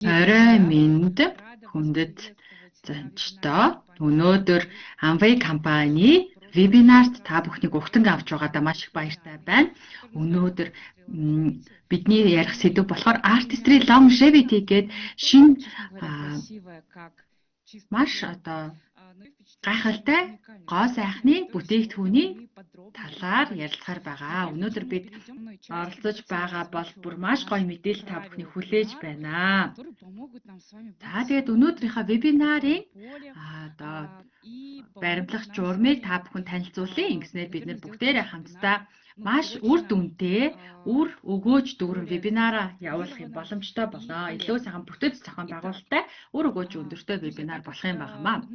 Орой минь хүндэт занчдоо өнөөдөр Amway компани вебинарт та бүхнийг угтан авч байгаадаа маш их баяртай байна. Өнөөдөр бидний ярих сэдэв болохоор Artistry Longevity гээд шинэ маш одоо гайхалтай гоо сайхны бүтээгдэхүүний талаар ярилцахаар байгаа. Өнөөдөр бид оролцож байгаа бол бүр маш гоё мэдээлэл та бүхний хүлээж байна. За, тэгээд өнөөдрийнхөө вебинарын одоо баримтлах журмыг та бүхэн танилцуулъя. Ингэснээр бид нар бүгдээрээ хамтдаа маш үр дүнтэй, үр өгөөж дүүрэн вебинараа явуулах юм боломжтой болно. Илүү сайхан бүтэц зохион байгуулалттай, үр өгөөж өндөртэй вебинар болох юм байна.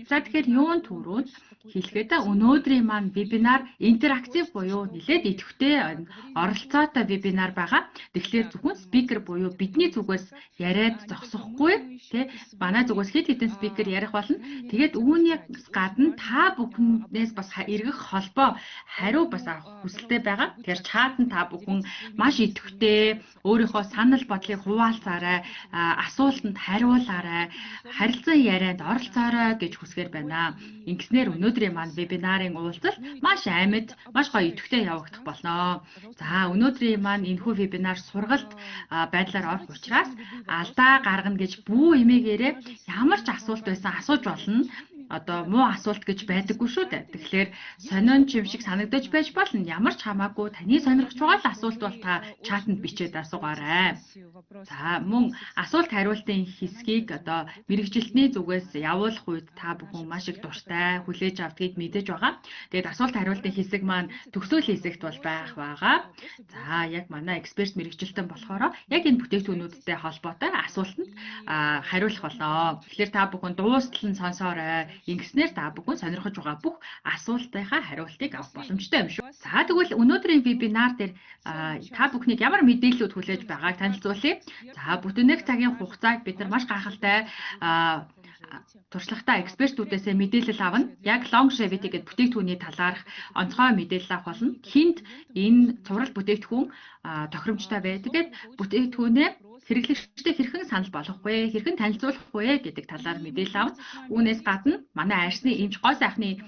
За, тэгэхээр юун түрүүнд хэлэхэд өнөөдрийн маань вебинар интерактив буюу нэлээд идэвхтэй оролцоотой вебинар байгаа. Тэгэхээр зөвхөн speaker буюу бидний зүгээс яриад зогсохгүй, тий, манай зүгээс хэд хэдэн speaker ярих болно. Тэгээд үүнээс гадна та бүхнээс бас эргэх холбоо хариу бас авах хүсэлтэй байгаа. Тэгэхээр чат нь та бүхэн маш идэвхтэй өөрийнхөө санал бодлыг хуваалцаарай, асуултанд хариулаарай, харилцан ярианд оролцоорой гэж хүсгээр байна. Ингэснээр өнөөдрийн маань вебинарын уулзалт маш амьд, маш гоё идэвхтэй явагдах болно. За, өнөөдрийн маань энэхүү вебинар сургалт байдлаар орох учраас алдаа гаргана гэж бүү эмээгээрээ, ямар ч асуулт байсан асууж болно. Одоо муу асуулт гэж байдаггүй шүү дээ. Тэгэхээр сонин юм шиг санагдаж байж болно. Ямар ч хамаагүй таны сонирхож байгаа л асуулт бол та чатанд бичээд асуугаарай. За, мөн асуулт хариултын хэсгийг одоо мэргэжилтний зүгээс явуулах үед та бүхэн маш их дуртай хүлээж авдгийг мэдэж байгаа. Тэгээд асуулт хариултын хэсэг маань төгсөөл хэсэгт бол байх байгаа. За, яг манай эксперт мэргэжилтэн болохоор яг энэ бүтээгдэхүүнүүдтэй холбоотой асуултанд хариулах болно. Тэгэхээр та бүхэн дуустал нь сонсоорой. Ингэснээр та бүхэн сонирхож байгаа бүх асуултынхаа хариултыг авах боломжтой юм шүү. За, тэгвэл өнөөдрийн вебинар дээр та бүхнийг ямар мэдээллүүд хүлээж байгааг танилцуулъя. За, бүтэн нэг цагийн хугацааг бид нар маш гайхалтай туршлагатай экспертүүдээсээ мэдээлэл авна. Яг Longevity гэдэг бүтээгдэхүүний талаарх онцгой мэдээлэл авах болно. Хэнд энэ цуврал бүтээгдэхүүн тохиромжтой вэ? Тэгээд бүтээгдэхүүнээ хэрэглэгчтэй хэрхэн санал болгох вэ? Хэрхэн танилцуулах вэ гэдэг талаар мэдээлэл авна. Үүнээс гадна манай арьсны эмч, гоо сайхны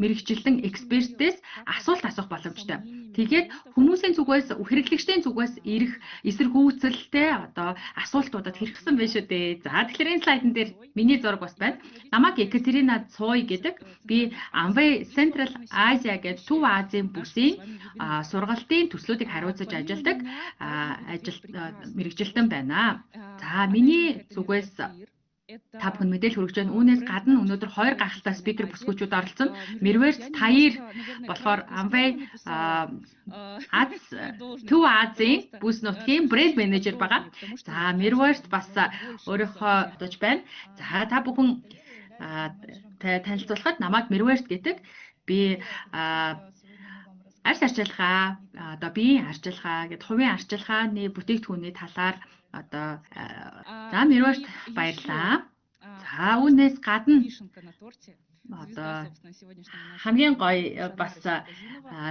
мэргэжилтэн экспертээс асуулт асуух боломжтой. Тэгээд хүмүүсийн зүгээс, хэрэглэгчдийн зүгээс ирэх эсэргүүцэлтэй одоо асуултуудад хэрэгсэн байна шүү дээ. За, тэгэхээр энэ слайдн дээр миний зураг бас байна. Намайг Екатерина Цой гэдэг. Би Amway Central Asia гэдэг Төв Азийн бүсийн сургалтын төслүүдийг хариуцаж ажилладаг ажил мэргэжилтэн байна. За, миний зүгээс та бүхэн мэдээлэл хүргэж байна. Үүнээс гадна өнөөдөр хоёр гайхалтай speaker бүсгүйчүүд оролцсон. Мерверт Таир болохоор Amway Аз Төв Азийн бүс нутгийн брэнд менежер байгаа. За, Мерверт бас өөрийнхөө дож байна. За, та бүхэн танилцуулахад намайг Мерверт гэдэг. Би арьс арчилгаа, одоо биеийн арчилгаа гэд хувийн арчилгааны бүтээгдэхүүний талаар одоо. За, Мерверт, баярлалаа. За, үүнээс гадна одоо хамгийн гоё бас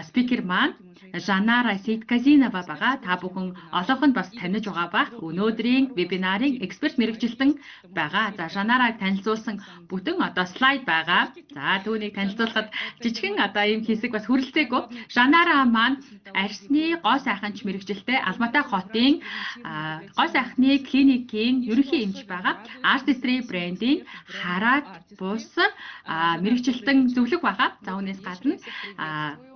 speaker маань Жанара Сейтказинова байгаа. Та бүхэн олоохонд бас таних байгаа бах. Өнөөдрийн вебинарын эксперт мэргэжилтэн байгаа. За, Жанараг танилцуулсан бүтэн одоо слайд байгаа. За, түүнийг танилцуулахад жижигхэн одоо ийм хэсэг бас хүрэлцээгүй. Жанара маань арьсны гоо сайханч мэргэжилтэй, Алматай хотын гоо сайхны клиникийн ерөнхий эмч байгаа. Artistry брендийн хараат бус мэргэжилтэн зөвлөх байгаа. За, үүнээс гадна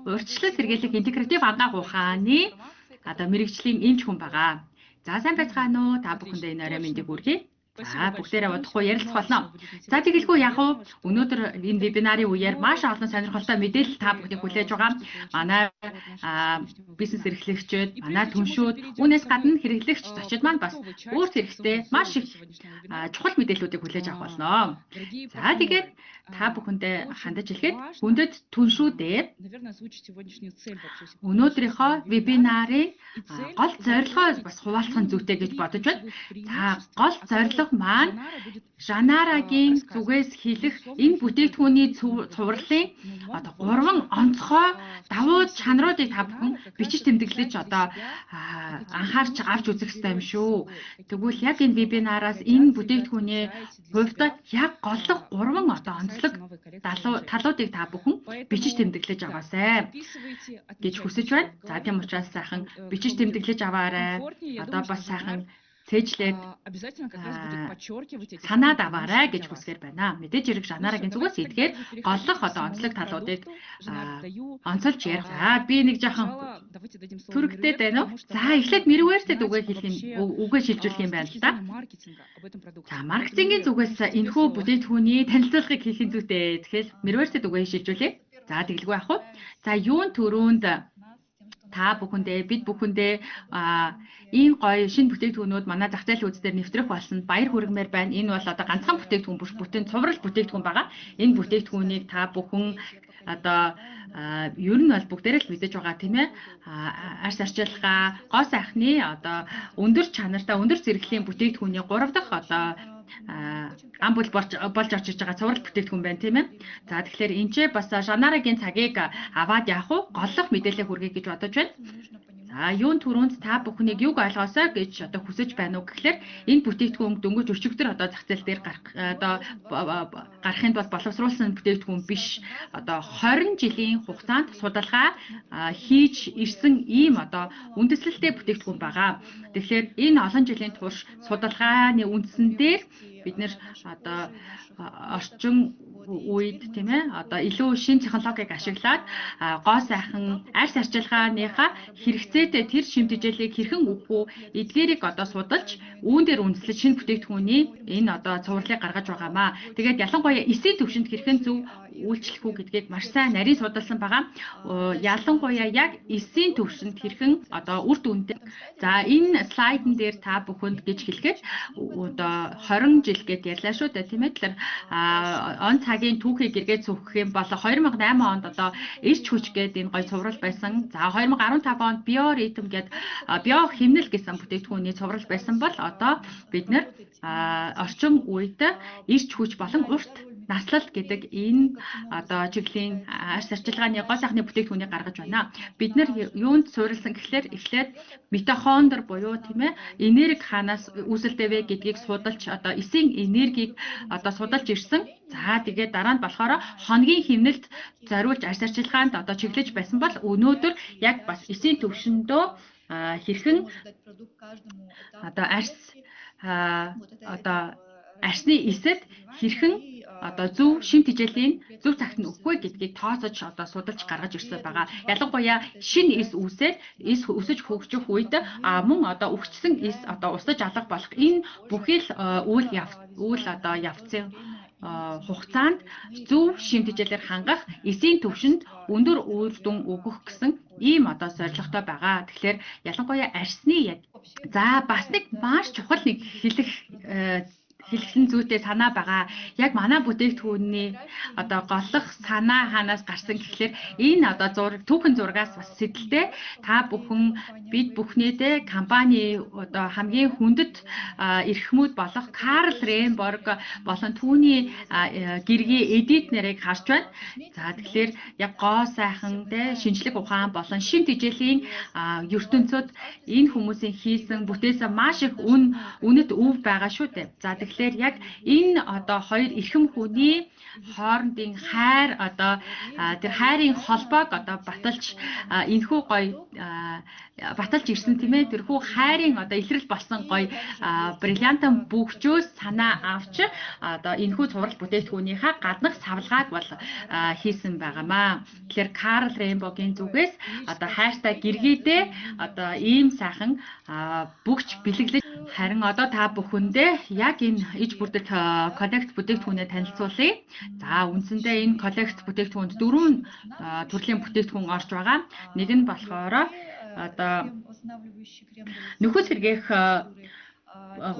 урьдчилан сэргийлэх интегратив ангаах ухааны одоо мэргэжлийн эмч хүн байгаа. За, сайн байцгаана уу? Та бүхэндээ энэ орой мэндийг хүргэе. За, бүгдээрээ удахгүй ярилцах болно. За, тэгэлгүй яг уу өнөөдөр энэ вебинарын үеэр маш олон сонирхолтой мэдээлэл та бүхнийг хүлээж байгаа. Манай бизнес эрхлэгчид, манай түншүүд, үүнээс гадна хэрэглэгч зочид маань бас өөрт хэрэгтэй маш их чухал мэдээллүүдийг хүлээж авах болно. За, тэгээд та бүхэндээ хандаж хэлэхэд, хүндэт түншүүдээ, өнөөдрийнхөө вебинарын гол зорилгоо бас хуваалцах нь зүйтэй гэж бодож байна. За, гол зорилго зорилго маань Жанарагийн зүгээс хэлэх энэ бүтээгдэхүүний цувралын одоо 3 онцгой давуу чанаруудыг та бүхэн бичиж тэмдэглэж одоо анхаарч авч үзэх ёстой юм шүү. Тэгвэл яг энэ вебинараас энэ бүтээгдэхүүний хувьд яг голлох 3 одоо онцлог талуудыг та бүхэн бичиж тэмдэглэж аваасай гэж хүсэж байна. За тийм учраас сайхан бичиж тэмдэглэж аваарай. Одоо бас сайхан цээжлээд санаад аваарай гэж хүсгээр байна. Мэдээж хэрэг Жанарагийн зүгээс эдгээр голлох одоо онцлог талуудыг онцолж ярих. За би нэг жоохон түрэгдээд байна уу? За эхлээд Меруертэд үгээ хэлэх юм, үгээ шилжүүлэх юм байна л да. За маркетингийн зүгээс энэхүү бүтээгдэхүүний танилцуулгыг хийх нь зүйтэй. Тэгэхээр Меруертэд үгээ шилжүүлье. За тэгэлгүй яах вэ? За юун төрөөнд та бүхэндээ, бид бүхэндээ ийм гоё шинэ бүтээгдэхүүнүүд манай зах зээлийн үз дээр нэвтрэх болсон баяр хүргэмээр байна. Энэ бол одоо ганцхан бүтээгдэхүүн биш, бүтэн цуврал бүтээгдэхүүн байгаа. Энэ бүтээгдэхүүнийг та бүхэн одоо ер нь бол бүгдээрээ л мэдэж байгаа тийм ээ. Арьс арчилгаа, гоо сайхны одоо өндөр чанартай, өндөр зэрэглэлийн бүтээгдэхүүний 3 дахь одоо ам бүл болж орж иж байгаа цуврал бүтээгдэхүүн байна тийм ээ. За тэгэхээр энэ ч бас Жанарагийн цагийг аваад явах уу? Голлох мэдээлэл хүргэе гэж бодож байна. За юун түрүүнд та бүхнийг юг ойлгосоо гэж одоо хүсэж байна уу гэхлээр энэ бүтээгдэхүүн дөнгөж өчигдөр одоо зах зээл дээр гарах одоо гарахын тулд боловсруулсан бүтээгдэхүүн биш. Одоо 20 жилийн хугацаанд судалгаа хийж ирсэн ийм одоо үндэслэлтэй бүтээгдэхүүн байгаа. Тэгэхээр энэ олон жилийн турш судалгааны үндсэн дээр бид нэр одоо орчин үед тийм ээ одоо илүү шинэ технологиг ашиглаад гоо сайхан арьс арчилгааныхаа хэрэгцээтэй тэр шим тэжээлийг хэрхэн өгөх үү эдгээрийг одоо судалж үүн дээр үндэслэж шинэ бүтээгдэхүүний энэ одоо цувралыг гаргаж байгаамаа. Тэгээд ялангуяа эсийн төвшөнд хэрхэн зөв үйлчлэх үү гэдгийг маш сайн нарийн судалсан байгаа. Ялангуяа яг эсийн төвшөнд хэрхэн одоо үр дүнтэй. За энэ слайдн дээр та бүхэнд гэж хэлэхэд одоо 20 жил гэд ярьлаа шүү дээ тийм ээ. Тэгэхээр он цагийн түүхийг эргээд цөөхөх юм бол 2008 онд одоо эрч хүч гээд энэ гоё цуврал байсан. За 2015 онд биоритм гээд био химнэл гэсэн бүтээгдэхүүний цуврал байсан бол одоо бид нэр орчин үед эрч хүч болон урт наслал гэдэг энэ одоо чиглэлийн арьс арчилгааны гоо сайхны бүтээгдэхүүнийг гаргаж байна. Бид нэр юунд суурилсан гэхлээр эхлээд митохондр буюу тийм ээ энерги хаанаас үүсэлтэй вэ гэдгийг судалж одоо эсийн энергийг одоо судалж ирсэн. За тэгээд дараа нь болохоор хоногийн хэмнэлд зориулж арьс арчилгаанд одоо чиглэж байсан бол өнөөдөр яг бас эсийн төвшөндөө хэрхэн одоо арьс одоо арьсны эсэд хэрхэн одоо зөв шим тэжээлийн зөв цагт нь өгөхгүй гэдгийг тооцож одоо судалж гаргаж ирсэн байгаа. Ялангуяа шинэ эс үүсээд эс өсөж хөгжих үед мөн одоо үхчихсэн эс одоо устж алга болох энэ бүхий л үйл одоо явцын хугацаанд зөв шим тэжээлээр хангах эсийн төвшөнд өндөр үр дүн өгөх гэсэн ийм одоо зорилготой байгаа. Тэгэхээр ялангуяа арьсны яг за бас нэг маш чухал нэг хэлэх хэлсэн зүйтэй санаа байгаа. Яг манай бүтээгдэхүүний одоо голлох санаа хаанаас гарсан гэхлээр энэ одоо зураг түүхэн зургаас бас сэтэлтэй та бүхэн бид бүхнээдээ компани одоо хамгийн хүндэт эрхмүүд болох Карл Ремборг болон түүний гэргийн Эдит нарыг харж байна. За тэгэхээр яг гоо сайхан тэ шинжлэх ухаан болон шим тэжээлийн ертөнцид энэ хүмүүсийн хийсэн бүтээсэн маш их үнэт өв байгаа шүү дээ. За тэгэхээр яг энэ одоо хоёр эрхэм хүний хоорондын хайр одоо тэр хайрын холбоог одоо баталж энэхүү гоё баталж ирсэн тийм ээ. Тэрхүү хайрын одоо илрэл болсон гоё бриллиантан бөгжөөс санаа авч одоо энэхүү цуврал бүтээгдэхүүнийхээ гаднах савлгааг бол хийсэн байгаамаа. Тэгэхээр Карл Рембогийн зүгээс одоо хайртай гэргийдээ одоо ийм сайхан бөгж бэлэглэж харин одоо та бүхэндээ яг энэ иж бүрдэл коллекц бүтээгдэхүүнээ танилцуулъя. За үндсэндээ энэ коллекц бүтээгдэхүүнд дөрвөн төрлийн бүтээгдэхүүн орж байгаа. Нэг нь болохоор одоо нөхөс сэргээх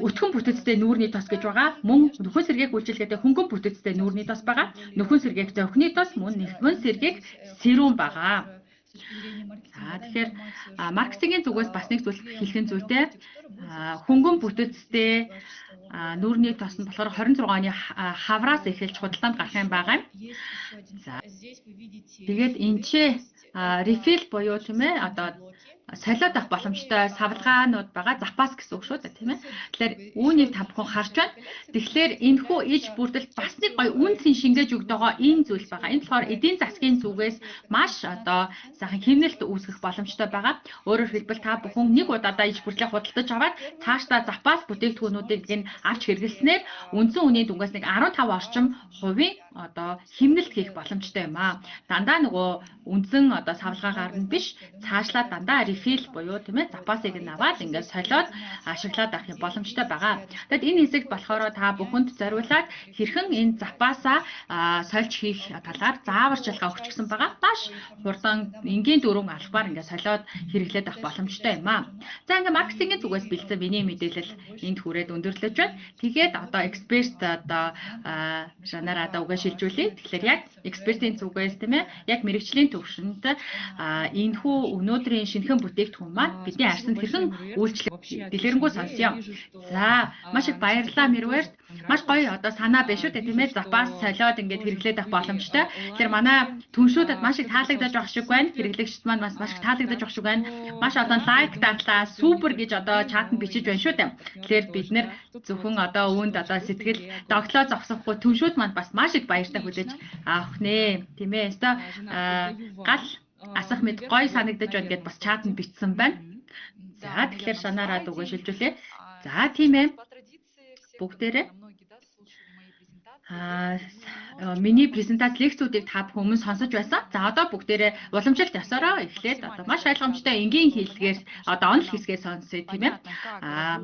өтгөн бүтэцтэй нүүрний тос гэж байгаа. Мөн нөхөн сэргээх үйлчилгээтэй хөнгөн бүтэцтэй нүүрний тос байгаа. Нөхөн сэргээх зовхины тос, мөн нөхөн сэргээх серум байгаа. За тэгэхээр маркетингийн зүгээс бас нэг зүйл хэлэх нь зүйтэй. Хөнгөн бүтэцтэй нүүрний тос нь болохоор 26 оны хавраас эхэлж худалдаанд гарах юм байгаа юм. За тэгээд энэ ч refill буюу тийм ээ одоо солиод авах боломжтой савлгаанууд байгаа, запас гэсэн үг шүү дээ, тийм ээ. Тэгэхээр үүнийг та бүхэн харж байна. Тэгэхээр энэхүү иж бүрдэлд бас нэг гоё үнцэн шингээж өгдөг энэ зүйл байгаа. Энэ болохоор эдийн засгийн зүгээс маш одоо сайхан хэмнэлт үүсгэх боломжтой байгаа. Өөрөөр хэлбэл та бүхэн нэг удаадаа иж бүрдлээ худалдаж аваад цаашдаа запас бүтээгдэхүүнүүдийг нь авч хэрэглэснээр үндсэн үнийн дүнгээс нэг 15 орчим хувийн одоо хэмнэлт хийх боломжтой юм аа. Дандаа нөгөө үндсэн одоо савлгаагаар нь биш, цаашлаад дандаа refill буюу тийм ээ запасыг нь аваад ингээд солиод ашиглаад авах юм боломжтой байгаа. Тэгэд энэ хэсэгт болохоор та бүхэнд зориулаад хэрхэн энэ запасаа сольж хийх талаар зааварчилгаа өгчихсөн байгаа. Маш хурдан энгийн дөрвөн алхмаар ингээд солиод хэрэглээд авах боломжтой юм аа. За ингээд маркетингийн зүгээс бэлдсэн миний мэдээлэл энд хүрээд өндөрлөж байна. Тэгээд одоо эксперт одоо Жанаар одоо үгээ шилжүүлье. Тэгэхээр яг экспертийн зүгээс тийм ээ яг мэрэгжлийн төвшөнд энэхүү өнөөдрийн шинэхэн бүтээгдэхүүн маань бидний арьсанд хэрхэн үйлчлэх дэлгэрэнгүй сонсъё. За маш их баярлалаа Меруерт. Маш гоё одоо санаа байна шүү дээ тийм ээ. Запас солиод ингээд хэрэглээд авах боломжтой. Тэгэхээр манай түншүүдэд маш их таалагдаж байх шиг байна. Хэрэглэгчд маань бас маш их таалагдаж байх шиг байна. Маш олон лайк дарлаа, супер гэж одоо чатанд бичиж байна шүү дээ. Тэгэхээр бид нэр зөвхөн одоо үүнд одоо сэтгэл догтлоо зогсохгүй түншүүд маань бас маш их баяртай хүлээж авах нэ. Тийм ээ. Өстой гал асах мэд гоё санагдаж байна гэд бас чатанд бичсэн байна. За тэгэхээр шанаараа үгээ шилжүүлье. За тийм ээ. Бүгдээрээ миний презентац лекцүүдийг та бүхэн өмнө сонсож байсан. За одоо бүгдээрээ уламжлалт ёсороо эхлээд одоо маш ойлгомжтой энгийн хэллэгээр одоо онол хэсгээ сонсъё тийм ээ.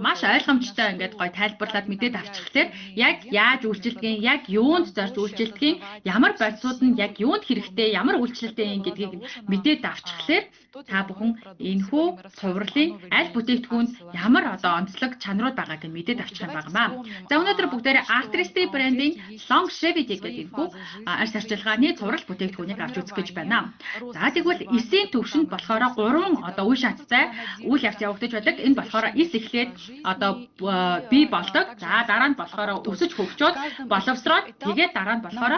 Маш ойлгомжтой ингээд гоё тайлбарлаад мэдээд авчихлаар яг яаж үйлчилдгийг, яг юунд зорж үйлчилдгийг, ямар бодисууд нь яг юунд хэрэгтэй, ямар үйлчлэлтэй юм гэдгийг мэдээд авчихлаар та бүхэн энэхүү цувралын аль бүтээгдэхүүнд ямар одоо онцлог чанарууд байгааг нь мэдээд авчих юм байна. За өнөөдөр бүгдээрээ Artistry брендийн Longevity гэдэг энэхүү арьс арчилгааны цуврал бүтээгдэхүүнийг авч үзэх гэж байна. За тэгвэл эсийн төвшөнд болохоор 3 одоо үе шаттай үйл явц явагдаж байдаг. Энэ болохоор эс эхлээд одоо бий болдог. За дараа нь болохоор өсөж хөгжөөд боловсроод тэгээд дараа нь болохоор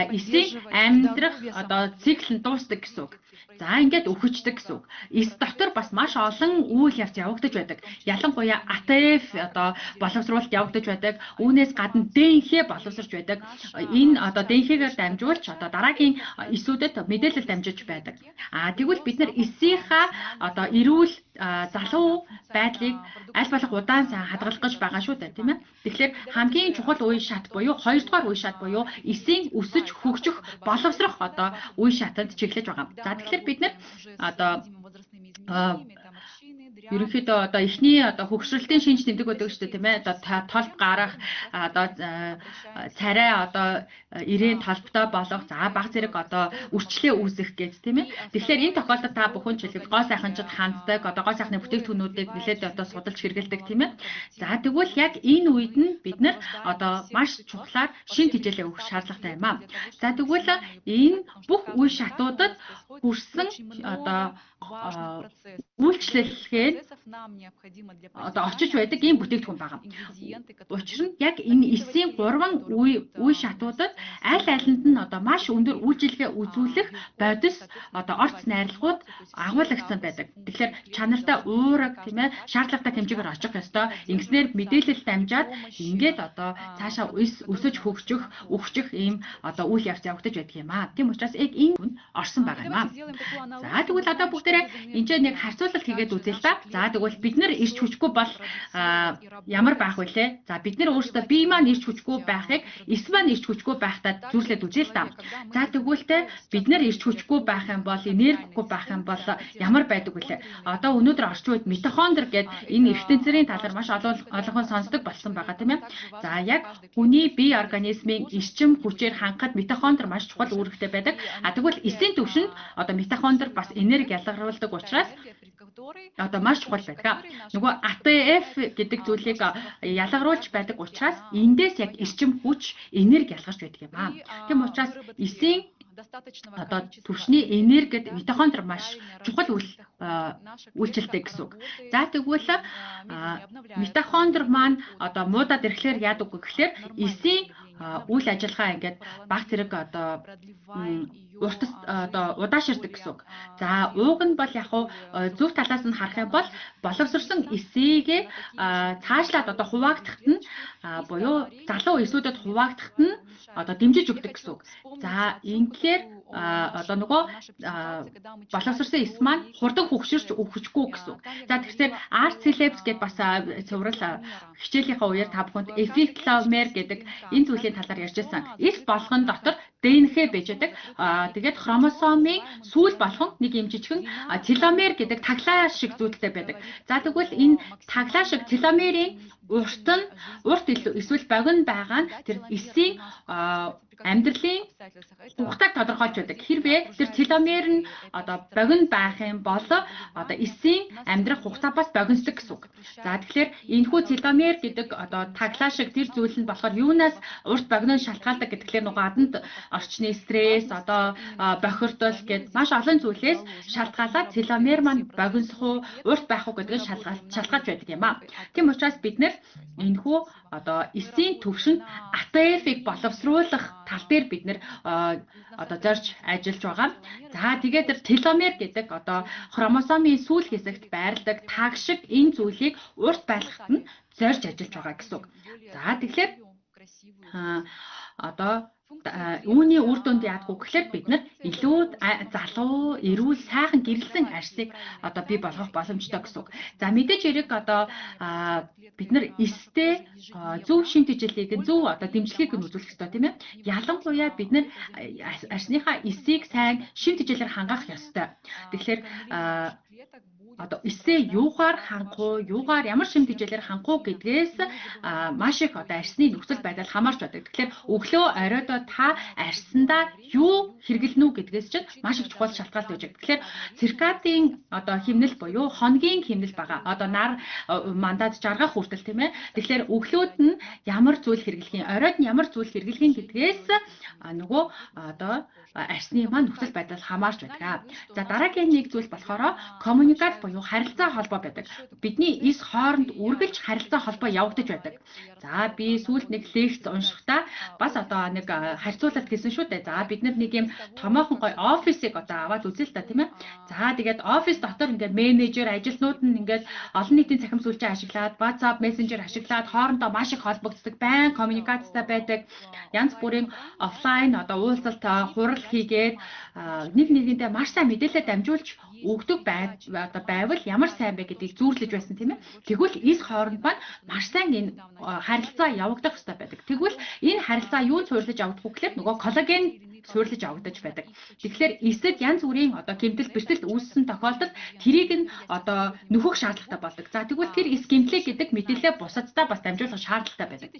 эсийн амьдрах одоо цикл нь дуусдаг гэсэн үг. За ингээд өхөждөг гэсэн үг. Эс дотор бас маш олон үйл явц явагдаж байдаг. Ялангуяа АТФ одоо боловсруулалт явагдаж байдаг. Үүнээс гадна ДНХ боловсрч байдаг. Энэ одоо ДНХ-гээр дамжуулж одоо дараагийн эсүүдэд мэдээлэл дамжиж байдаг. Тэгвэл бид нар эсийнхаа одоо эрүүл залуу байдлыг аль болох удаан сайн хадгалах гэж байгаа шүү дээ, тийм ээ. Тэгэхээр хамгийн чухал үе шат буюу 2 дугаар үе шат буюу эсийн өсөж хөгжих боловсрох одоо үе шатанд чиглэж байгаа. За тэгэхээр бид нар одоо ерөнхийдөө одоо эхний одоо хөгшрөлтийн шинж тэмдэг өгдөг шүү дээ, тийм ээ. Одоо толб гарах, одоо царай одоо ирээн толбтой болох, за баг зэрэг одоо үрчлээ үүсэх гэж, тийм ээ. Тэгэхээр энэ тохиолдолд та бүхэн чиглэл гоо сайханчид ханддаг, одоо гоо сайхны бүтээгдэхүүнүүдийг нэлээд одоо судалж хэрэглэдэг, тийм ээ. За тэгвэл яг энэ үед нь бид нар одоо маш чухлаар шин тэжээлээ өгөх шаардлагатай юм аа. За тэгвэл энэ бүх үе шатуудад хүрсэн одоо үйлчлэлгээ одоо очиж байдаг ийм бүтээгдэхүүн байгаа. Учир нь яг энэ эсийн 3 үе шатуудад аль алинд нь одоо маш өндөр үйлчилгээ үзүүлэх бодис одоо орц найрлагууд агуулгдсан байдаг. Тэгэхээр чанартай уураг, тийм ээ, шаардлагатай хэмжээгээр очих ёстой. Ингэснээр мэдээлэл дамжаад ингээд одоо цаашаа өсөж хөгжих, өгчих ийм одоо үйл явц явагдаж байдаг юм аа. Тийм учраас яг энэ хүн орсон байгаа юм аа. За тэгвэл одоо бүгдээрээ энэ ч нэг харьцуулалт хийгээд үзье л да. За тэгвэл бид нар ирч хүчгүй бол ямар байх вүлээ? За бид нар өөрсдөө бие маань ирч хүчгүй байхыг эс маань ирч хүчгүй байхдаа зүйрлээд үзье л да. За тэгвэл те бид нар ирч хүчгүй байх юм бол энергигүй байх юм бол ямар байдаг вүлээ? Одоо өнөөдөр орчин үед митохондр гэдэг энэ эртэнцэрийн талаар маш олон сонсдог болсон байгаа, тийм ээ. За яг хүний бие организмын эрчим хүчээр хангахад митохондр маш чухал үүрэгтэй байдаг. А тэгвэл эсийн түвшинд одоо митохондр бас энерги ялгаруулдаг учраас одоо маш чухал байдаг. Нөгөө АТФ гэдэг зүйлийг ялгаруулж байдаг учраас эндээс яг эрчим хүч, энерги ялгарч байдаг юм аа. Тийм учраас эсийн одоо түвшний энергид митохондр маш чухал үйлчилдэг гэсэн үг. За тэгвэл митохондр маань одоо муудаад ирэхлээр яадаг вэ гэхээр эсийн үйл ажиллагаа ингээд баг зэрэг одоо урт одоо удааширдаг гэсэн үг. За ууг нь бол яг хуу зөв талаас нь харах юм бол боловсрсон эсийг цаашлаад одоо хуваагдахад нь буюу залуу эсүүдэд хуваагдахад нь одоо дэмжиж өгдөг гэсэн үг. За ингээр одоо нөгөө боловсрсон эс маань хурдан хөгшөрч өгөхгүй гэсэн үг. За тэгэхээр Art Celebs гэдээ бас цуврал хичээлийнхаа үеэр та бүхэнд Epithelomere гэдэг энэ зүйлийн талаар ярьж байсан. Эс болгон дотор ДНХ байж байдаг. Тэгээд хромосомын сүүл болгон нэг юм жижигхэн теломер гэдэг таглаа шиг зүйлтэй байдаг. За тэгвэл энэ таглаа шиг теломерийн урт нь урт эсвэл богино байгаа нь тэр эсийн амьдралын хугацааг тодорхойлж байдаг. Хэрвээ тэр теломер нь одоо богино байх юм бол одоо эсийн амьдрах хугацаа бас богиносдог гэсэн үг. За тэгэхээр энэхүү теломер гэдэг одоо таглаа шиг тэр зүйл нь болохоор юунаас урт богино шалтгаалдаг гэдгээр нөгөө аданд орчны стресс, одоо бохирдол гэд маш олон зүйлээс шалтгаалаад теломер маань богиносох уу, урт байх уу гэдгийг шалгаалж байдаг юм а. Тийм учраас бид нэр энэхүү одоо эсийн төвшөнд АТФ-ыг боловсруулах тал дээр бид нэр одоо зорж ажиллаж байгаа. За тэгээд тэр теломер гэдэг одоо хромосомын сүүл хэсэгт байрладаг таг шиг энэ зүйлийг урт байлгахад нь зорж ажиллаж байгаа гэсэн үг. За тэгэхээр одоо үүний үр дүнд яадгүй гэхээр бид нар илүү залуу, эрүүл, сайхан гэрэлсэн арьсыг одоо бий болгох боломжтой гэсэн үг. За мэдээж хэрэг одоо бид нар эстэй зөв шин тэжээлийг нь зөв одоо дэмжлэгийг нь үзүүлэх ёстой, тийм ээ. Ялангуяа бид нар арьсныхаа эсийг сайн шин тэжээлээр хангах ёстой. Тэгэхээр одоо эсээ юугаар хангах уу, юугаар ямар шим тэжээлээр хангах уу гэдгээс маш их одоо арьсны нөхцөл байдал хамаарч байдаг. Тэгэхээр өглөө оройдоо та арьсандаа юу хэрэглэнэ үү гэдгээс чинь маш их чухал шалтгаалт байж байгаа. Тэгэхээр циркадын одоо химнэл буюу хоногийн химнэл байгаа. Одоо нар мандат жаргах хүртэл, тийм ээ. Тэгэхээр өглөөд нь ямар зүйл хэрэглэх юм, оройд нь ямар зүйл хэрэглэх юм гэдгээс нөгөө одоо арьсны маань нөхцөл байдал хамаарч байдаг. За дараагийн нэг зүйл болохоор коммуникац буюу харилцаа холбоо байдаг. Бидний эс хооронд үргэлж харилцаа холбоо явагдаж байдаг. За би сүүлд нэг лекц уншихдаа бас одоо нэг харьцуулалт хийсэн шүү дээ. За бид нар нэг юм томоохон гоё офисыг одоо аваад үзье л та, тийм ээ. За тэгээд офис дотор ингээд менежер ажилтнууд нь ингээд олон нийтийн цахим сүлжээ ашиглаад, WhatsApp, Messenger ашиглаад хоорондоо маш их холбогддог, байн коммуникацтай байдаг. Янз бүрийн офлайн одоо уулзалт, хурал хийгээд нэг нэгэнтэй маш сайн мэдээлэл дамжуулж өгдөг одоо байвал ямар сайн бэ гэдгийг зүүрлэж байсан, тийм ээ. Тэгвэл эс хооронд маань маш сайн энэ харилцаа явагдах ёстой байдаг. Тэгвэл энэ харилцаа юунд суйрлаж авдаг вэ гэхээр нөгөө коллаген суйрлаж авагдаж байдаг. Тэгэхээр эсэд янз бүрийн одоо гэмтэл бэртэл үүссэн тохиолдолд тэрийг нь одоо нөхөх шаардлагатай болдог. За тэгвэл тэр эс гэмтлээ гэдэг мэдээлэлээ бусаддаа бас дамжуулах шаардлагатай байдаг.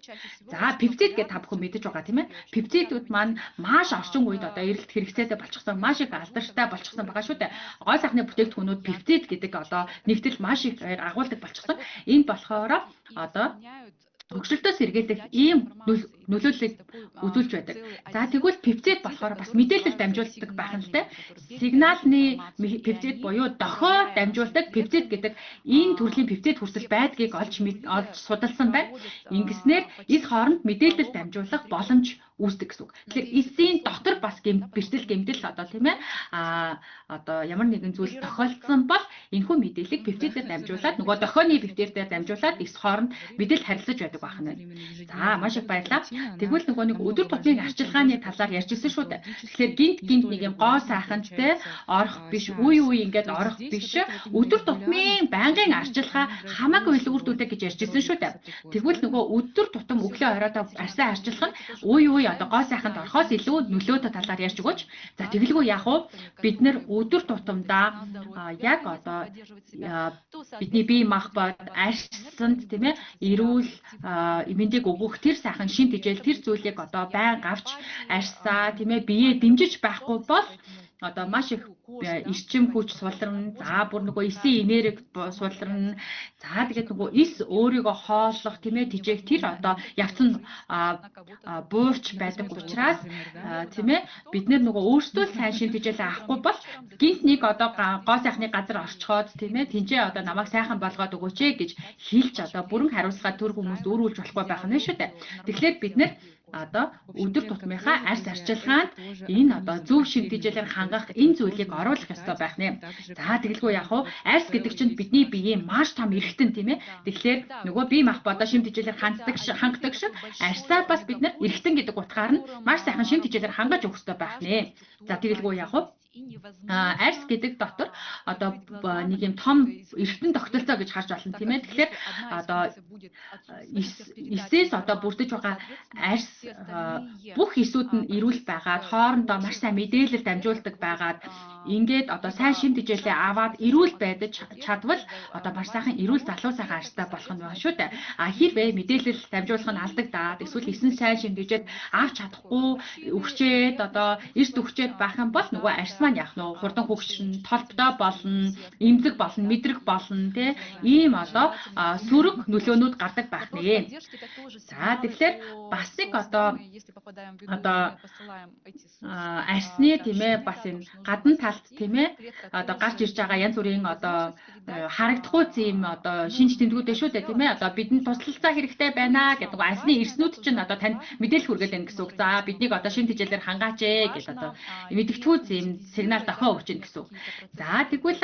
За пептид гэдэг та бүхэн мэдэж байгаа, тийм ээ. Пептидүүд маань маш орчин үед одоо эрэлт хэрэгцээтэй болчихсон, маш их алдартай болчихсон байгаа шүү дээ. Гоо сайхны бүтээгдэхүүнүүд пептид гэдэг одоо нэгдэл маш их агуулдаг болчихсон. Энэ болохоор одоо хөгшрөлтөөс сэргийлэх ийм нөлөөллийг үзүүлж байдаг. За тэгвэл пептид болохоор бас мэдээлэл дамжуулдаг байх нь л дээ. Сигналны пептид буюу дохио дамжуулдаг пептид гэдэг энэ төрлийн пептид хүртэл байдгийг олж судалсан байна. Ингэснээр эс хооронд мэдээлэл дамжуулах боломж үүсдэг гэсэн үг. Тэгэхээр эсийн дотор бас бэртэл гэмтэл одоо, тийм ээ, одоо ямар нэгэн зүйл тохиолдсон бол энэхүү мэдээллийг пептидээр дамжуулаад нөгөө дохионы пептидээр дамжуулаад эс хооронд мэдээлэл харилцаж байдаг байх нь. За маш их баярлалаа. Тэгвэл нөгөө нэг өдөр тутмын арчилгааны талаар ярьж ирсэн шүү дээ. Тэгэхээр гинт гинт нэг юм гоо сайхантай орох биш, үе үе ингээд орох биш. Өдөр тутмын байнгын арчилгаа хамаагүй илүү үр дүнтэй гэж ярьж ирсэн шүү дээ. Тэгвэл нөгөө өдөр тутам өглөө оройдоо арьсаа арчилах нь үе үе одоо гоо сайханд орохоос илүү нөлөөтэй талаар ярьж өгөөч. За тэгэлгүй яах вэ? Бид нэр өдөр тутамдаа яг одоо бидний бие махбод арьсанд, тийм ээ, эрүүл мэндийг өгөх тэр сайхан шин тэжээл тэр зүйлийг одоо байн авч арьсаа, тийм ээ, биеэ дэмжиж байхгүй бол одоо маш их эрчим хүч суларна. За бүр нөгөө эсийн энерги суларна. За тэгээд нөгөө эс өөрийгөө хооллох тийм ээ тижээх тэр одоо явц нь буурч байдаг учраас тийм ээ бид нөгөө өөрсдөө сайн шим тэжээлээ авахгүй бол гинт нэг одоо гоо сайхны газар орчхоод тийм ээ тэнцээ одоо намайг сайхан болгоод өгөөч ээ гэж хэлж одоо бүрэн хариуцлага төр хүмүүст өөрүүлж болохгүй байх нь шүү дээ. Тэгэхээр бид нэр одоо өдөр тутмынхаа арьс арчилгаанд энэ одоо зөв шим тэжээлээр хангах энэ зүйлийг оруулах ёстой байх нэ. За тэгэлгүй яах вэ? Арьс гэдэг чинь бидний биеийн маш том эргэтэн тийм ээ. Тэгэхээр нөгөө бие махбодоо шим тэжээлээр хангадаг шиг арьсаа бас бид нар эргэтэн гэдэг утгаар нь маш сайхан шим тэжээлээр хангаж өгөх ёстой байх нэ. За тэгэлгүй яах вэ? Арьс гэдэг дотор одоо нэг юм том эргэтэн тогтолцоо гэж харж байна тийм ээ. Тэгэхээр одоо эсээс одоо бүрдэж байгаа арьс бүх эсүүд нь эрүүл байгаад хоорондоо маш сайн мэдээлэл дамжуулдаг байгаад ингээд одоо сайн шим тэжээлээ аваад эрүүл байдаж чадвал одоо маш сайхан эрүүл залуу сайхан арьстай болох нь байна шүү дээ. А хэрвээ мэдээлэл дамжуулах нь алдагдаад эсвэл эсэн сайн шим тэжээд авч чадахгүй өвчээд одоо эрт өвчээд байх юм бол нөгөө арьс маань яах нь хурдан хөгшин, толбтой болно, эмзэг болно, мэдрэг болно тий ийм одоо сөрөг нөлөөнүүд гардаг байх нэ. За тэгэхээр бас нэг одоо арьсны тийм ээ бас энэ гадна талд тийм ээ одоо гарч ирж байгаа янз бүрийн одоо харагдахгүй тийм одоо шинж тэмдгүүд шүү дээ тийм ээ. Одоо бидэнд туслалцаа хэрэгтэй байна гэдэг арьсны эрснүүд чинь одоо танд мэдээлэл хүргээд байна гэсэн үг. За биднийг одоо шим тэжээлээр хангаач ээ гэж одоо мэдэгдэхүү тийм сигнал дохио өгч байна гэсэн үг. За тэгвэл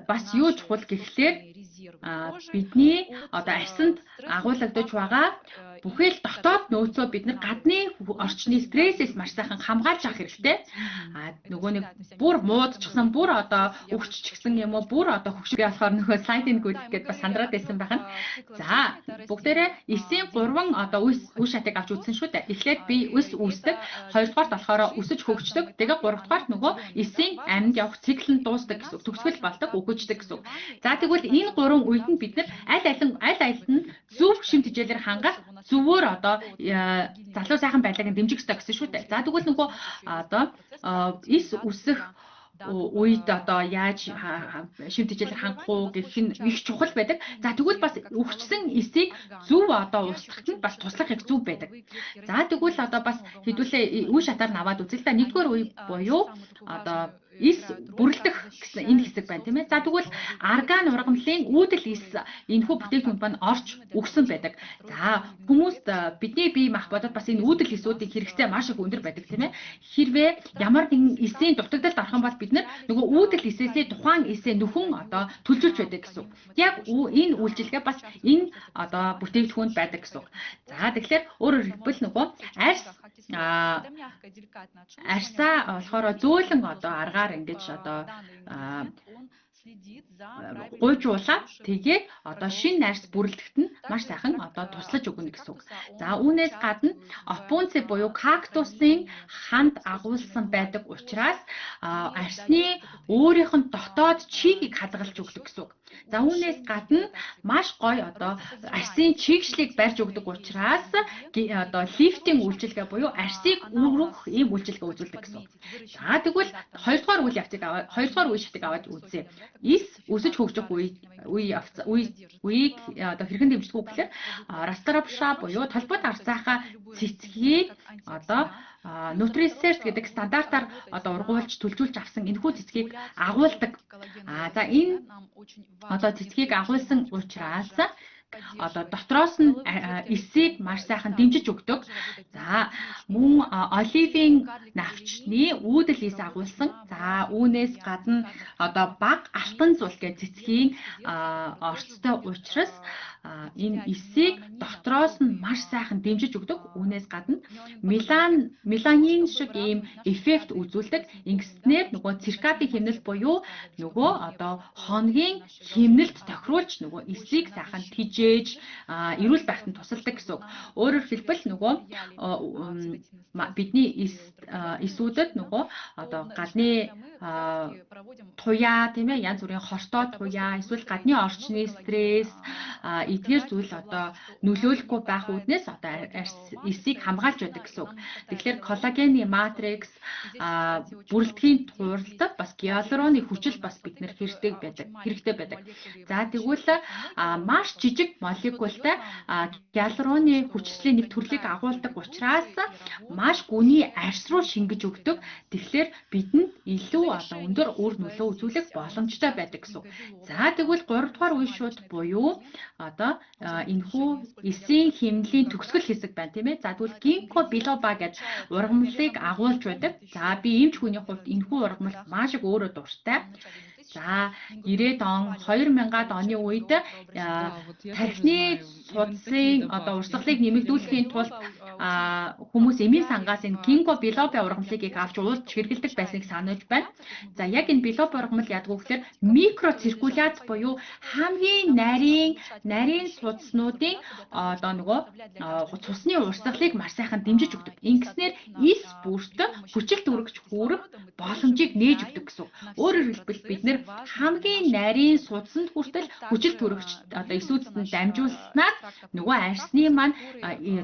бас юу чухал гэхлээр бидний одоо арьсанд агуулгадаж байгаа бүхэл дотоод нөөцөө бид нар гадны орчны стрессээс маш сайхан хамгаалж авах хэрэгтэй. Нөгөө нэг бүр муудчихсан, бүр одоо өвччихсэн юм уу, бүр одоо хөгшин болохоор нөгөө слайдын гүйлэх гэдээ бас сандраад байсан байх нь. За бүгдээрээ эсийн 3 одоо үе шатыг авч үзсэн шүү дээ. Эхлээд би эс үүсдэг, хоёрдугаарт болохоор өсөж хөгждөг, тэгээ гуравдугаарт нөгөө эсийн амьд явах цикл нь дуусдаг гэсэн үг, төгсгөл болдог, өгөждөг гэсэн үг. За тэгвэл энэ 3 үед нь бид нар аль аль нь зөв шим тэжээлээр хангах зөвөр одоо залуу сайхан байдлыг дэмжих ёстой гэсэн шүү дээ. За тэгвэл нөгөө одоо эс үсэх үед одоо яаж шим тэжээлээр хангах уу гэх нь их чухал байдаг. За тэгвэл бас өвчсөн эсийг зөв одоо устгахад нь бас туслах их зөв байдаг. За тэгвэл одоо бас хэдүүлээ үе шатаар нь аваад үзье л да. Нэгдүгээр үе буюу одоо эс бүрлдэх гэсэн энэ хэсэг байна тийм ээ. За тэгвэл арган ургамлын үүдэл эс энэхүү бүтээгдэхүүн маань орж өгсөн байдаг. За хүмүүст бидний бие махбодод бас энэ үүдэл эсүүдийн хэрэгцээ маш их өндөр байдаг тийм ээ. Хэрвээ ямар нэгэн эсийн дутагдалд орох юм бол бид нар нөгөө үүдэл эсээсээ тухайн эсээ нөхөн одоо төлжүүлж байдаг гэсэн үг. Яг энэ үйлчилгээ бас энэ одоо бүтээгдэхүүнд байдаг гэсэн үг. За тэгэхээр өөрөөр хэлбэл нөгөө арьс арьсаа болохоор зөөлөн одоо аргаар ингэж одоо гуйжуулаад тэгээд одоо шинэ арьс бүрлдэхт нь маш сайхан одоо туслаж өгнө гэсэн үг. За үүнээс гадна опунци буюу кактусын ханд агуулсан байдаг учраас арьсны өөрийнх нь дотоод чигийг хадгалж өгдөг гэсэн үг. За үүнээс гадна маш гоё одоо арьсын чигшлийг барьж өгдөг учраас одоо лифтинг үйлчилгээ буюу арьсыг өргөх ийм үйлчилгээ үзүүлдэг гэсэн үг. За тэгвэл хоёрдугаар үйл явцыг аваад хоёрдугаар үе шатыг аваад үзье. Эс өсөж хөгжих үеийг одоо хэрхэн дэмждэг үү гэхээр растрапша буюу толгойд арцаахаа цэцгийг одоо Nutrisert гэдэг стандартаар одоо ургуулж төлжүүлж авсан энэхүү цэцгийг агуулдаг. За энэ одоо цэцгийг агуулсан учраас одоо дотроос нь эсийг маш сайхан дэмжиж өгдөг. За мөн оливын навчны үүдэл эс агуулсан. За үүнээс гадна одоо баг алтан зул гэж цэцгийн орцтой учраас энэ эсийг дотроос нь маш сайхан дэмжиж өгдөг. Үүнээс гадна меланин шиг ийм эффект үзүүлдэг. Ингэснээр нөгөө циркадын хэмнэл буюу нөгөө одоо хоногийн хэмнэлд тохируулж нөгөө эсийг сайхан тижээж эрүүл байхад нь тусалдаг гэсэн үг. Өөрөөр хэлбэл нөгөө бидний эсүүдэд нөгөө одоо гадны туяа тийм ээ янз бүрийн хортой туяа эсвэл гадны орчны стресс эдгээр зүйл одоо нөлөөлөх нөлөөлөхгүй байх үүднээс одоо эсийг хамгаалж байдаг гэсэн үг. Тэгэхээр коллагены матрикс бүрэлдэхийн тулд бас гиалуроны хүчил бас бид нэр хэрэгтэй байдаг. Хэрэгтэй байдаг. За, тэгвэл маш жижиг молекултай гиалуроны хүчлийн нэг төрлийг агуулдаг учраас маш гүний арьс руу шингэж өгдөг. Тэгэхээр бидэнд илүү одоо өндөр үр нөлөө үзүүлэх боломжтой байдаг гэсэн үг. За, тэгвэл 3 дугаар үе шууд буюу одоо энэхүү эсийн хэмнэлийн төгсгөл хэсэг байна, тийм ээ. За, тэгвэл гинко билоба гэж ургамлыг агуулж байдаг. За, би эмч хүний хувьд энэхүү ургамал маш их өөрөө дуртай. За, 90-ад он, 2000-ад оны үед тархины судсын одоо урсгалыг нэмэгдүүлэхийн тулд хүмүүс эмийн сангаас энэ гинко билоба ургамлыг их авч уулж хэрэглэдэг байсныг санаж байна. За, яг энэ билоба ургамал яадаг вэ гэхээр микроциркуляц буюу хамгийн нарийн нарийн судснуудын одоо нөгөө цусны урсгалыг маш сайхан дэмжиж өгдөг. Ингэснээр эс бүрт хүчил төрөгч хүрэх боломжийг нээж өгдөг гэсэн. Өөрөөр хэлбэл, бид нэр хамгийн нарийн судсанд хүртэл хүчил төрөгч одоо эсүүдэд нь дамжуулснаар нөгөө арьсны маань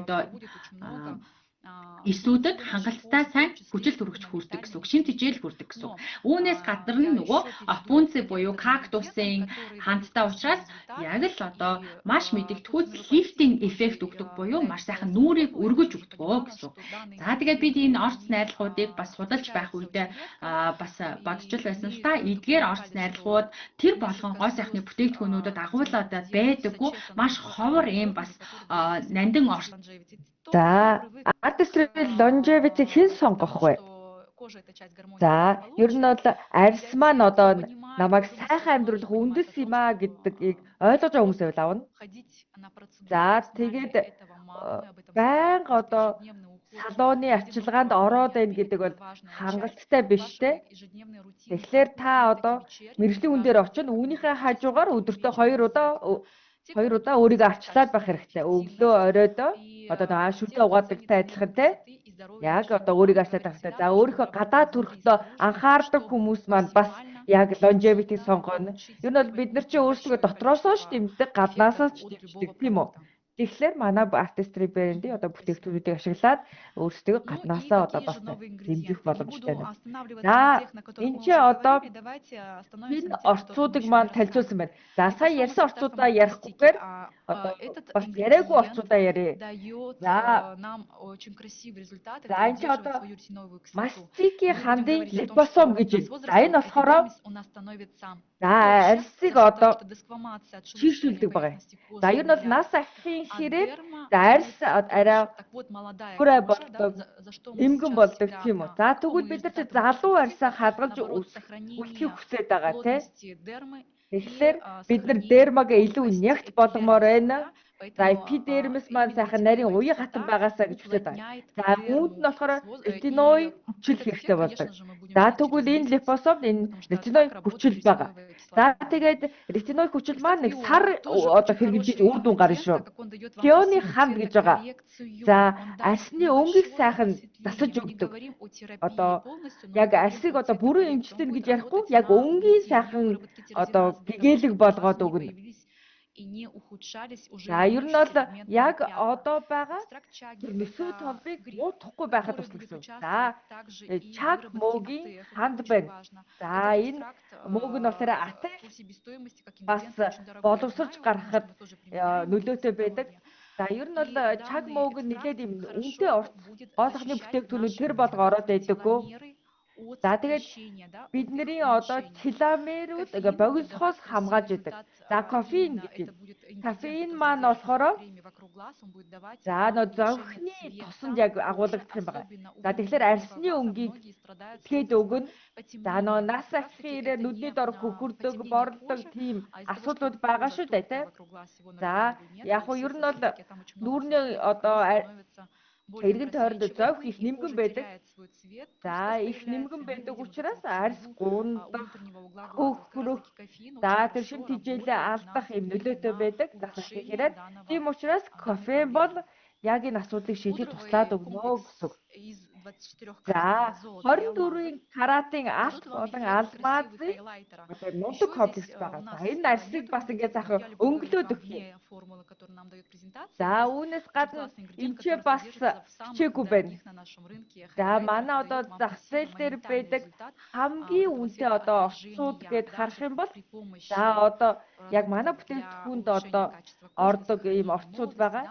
одоо эсүүдэд хангалттай сайн хүчил төрөгч хүрдэг гэсэн үг. Шим тэжээл хүрдэг гэсэн үг. Үүнээс гадна нь нөгөө опунци буюу кактусын хандтай учраас яг л одоо маш мэдэгдэхүйц lifting эффект өгдөг буюу маш сайхан нүүрийг өргөж өгдөг гэсэн үг. За, тэгээд бид энэ орц найрлагуудыг бас судалж байх үедээ бас бодож л байсан л та. Эдгээр орц найрлагууд тэр болгон гоо сайхны бүтээгдэхүүнүүдэд агуулаад байдаггүй, маш ховор ийм бас нандин орц. За, Artistry Longevity хэн сонгох вэ? За, ер нь бол арьс маань одоо намайг сайхан амьдруулах үндэс юм а гэдгийг ойлгож байгаа хүмүүс байвал авна. За, тэгээд байнга одоо салоны арчилгаанд ороод байна гэдэг бол хангалттай биш те. Тэгэхээр та одоо мэргэжлийн хүн дээр очино, үүнийхээ хажуугаар өдөртөө хоёр удаа өөрийгөө арчлаад байх хэрэгтэй. Өглөө, оройдоо одоо нэг шүдэ угаадагтай адилхан те. Яг одоо өөрийгөө арчлаад байх хэрэгтэй. За, өөрийнхөө гадаад төрхтөө анхаардаг хүмүүс маань бас яг longevity сонгоно. Ер нь бол бид нар чи өөрсдөө дотроосоо ч дэмждэг, гаднаасаа ч дэмждэг, тийм үү? Тэгэхээр манай Artistry брэндийн одоо бүтээгдэхүүнүүдийг ашиглаад өөрсдөө гаднаасаа одоо бас дэмжих боломжтой байна. За, энэ чи одоо энэ орцуудыг маань танилцуулсан байна. За, сая ярьсан орцуудаа ярихгүйгээр одоо бас яриаггүй орцуудаа ярья. За, энэ чи одоо мастикийн хандын липосом гэж байна. За, энэ болохоор за арьсыг одоо чийгшүүлдэг байгаа юм. За, ер нь бол нас ахихын хэрээр за арьс арай хүрээ болдог, эмгэн болдог, тийм үү. За, тэгвэл бид нар чи залуу арьсаа хадгалж үлдэхийг хүсэж байгаа, тий. Тэгэхээр бид нар дермагаа илүү нягт болгомоор байна. За, эпидермис маань сайхан нарийн уян хатан байгаасаа гэж хүсэж байгаа. За, үүнд нь болохоор ретиной хүчил хэрэгтэй болдог. За, тэгвэл энэ липосом энэ ретиной хүчил байгаа. За, тэгээд ретиной хүчил маань нэг сар одоо хэрэгжиж үр дүн гарна шүү. Пионы ханд гэж байгаа. За, арьсны өнгийг сайхан засаж өгдөг. Одоо яг арьсыг одоо бүрэн эмчилнэ гэж ярихгүй, яг өнгийн сайхан одоо гэгээлэг болгоод өгнө. За, ер нь бол яг одоо байгаа мөсөө толбыг муутахгүй байхад туслах гэсэн. За, чаг мөөгийн ханд байна. За, энэ мөөг нь болохоор атель бас боловсрч гаргахад нөлөөтэй байдаг. За, ер нь бол чаг мөөг нь нэлээд юм үнэтэй орц, гоо сайхны бүтээгдэхүүнүүд тэр болго ороод байдаггүй. За, тэгээд бидний одоо теломерүүд ингээ богиносхоос хамгаалж идэг. За, кофеин гэж. Кофеин маань болохоор за нөө зовхны тосонд яг агуулгадах юм байна. За, тэгэхээр арьсны өнгийг тэгэд өгнө. За, нөө нас ахихын ирээр нүдний дор хөхөрдөг, борлдог тийм асуудлууд байгаа шүү дээ, тий. За, яг уу ер нь бол нүүрний одоо эргэн тойронд зовх их нэмгэн байдаг. За, их нэмгэн байдаг учраас арьс гундах, хөхрөх, за тэр шим тэжээлээ алдах юм нөлөөтэй байдаг. Нас ахихын хэрээр. Тийм учраас кофеин бол яг энэ асуудлыг шийдэхэд туслаад өгнө гэсэн. За 24-ийн каратын алт болон алмазын одоо мундаг комплекс байгаа. За энэ арьсыг бас ингээд сайхан өнгөлөөд өгөх юм. За үүнээс гадна энэ ч бас хичээгүй байна. За манай одоо зах зээл дээр байдаг хамгийн үнэтэй одоо орцууд гээд харах юм бол за одоо яг манай бүтээгдэхүүнд одоо ордог ийм орцууд байгаа.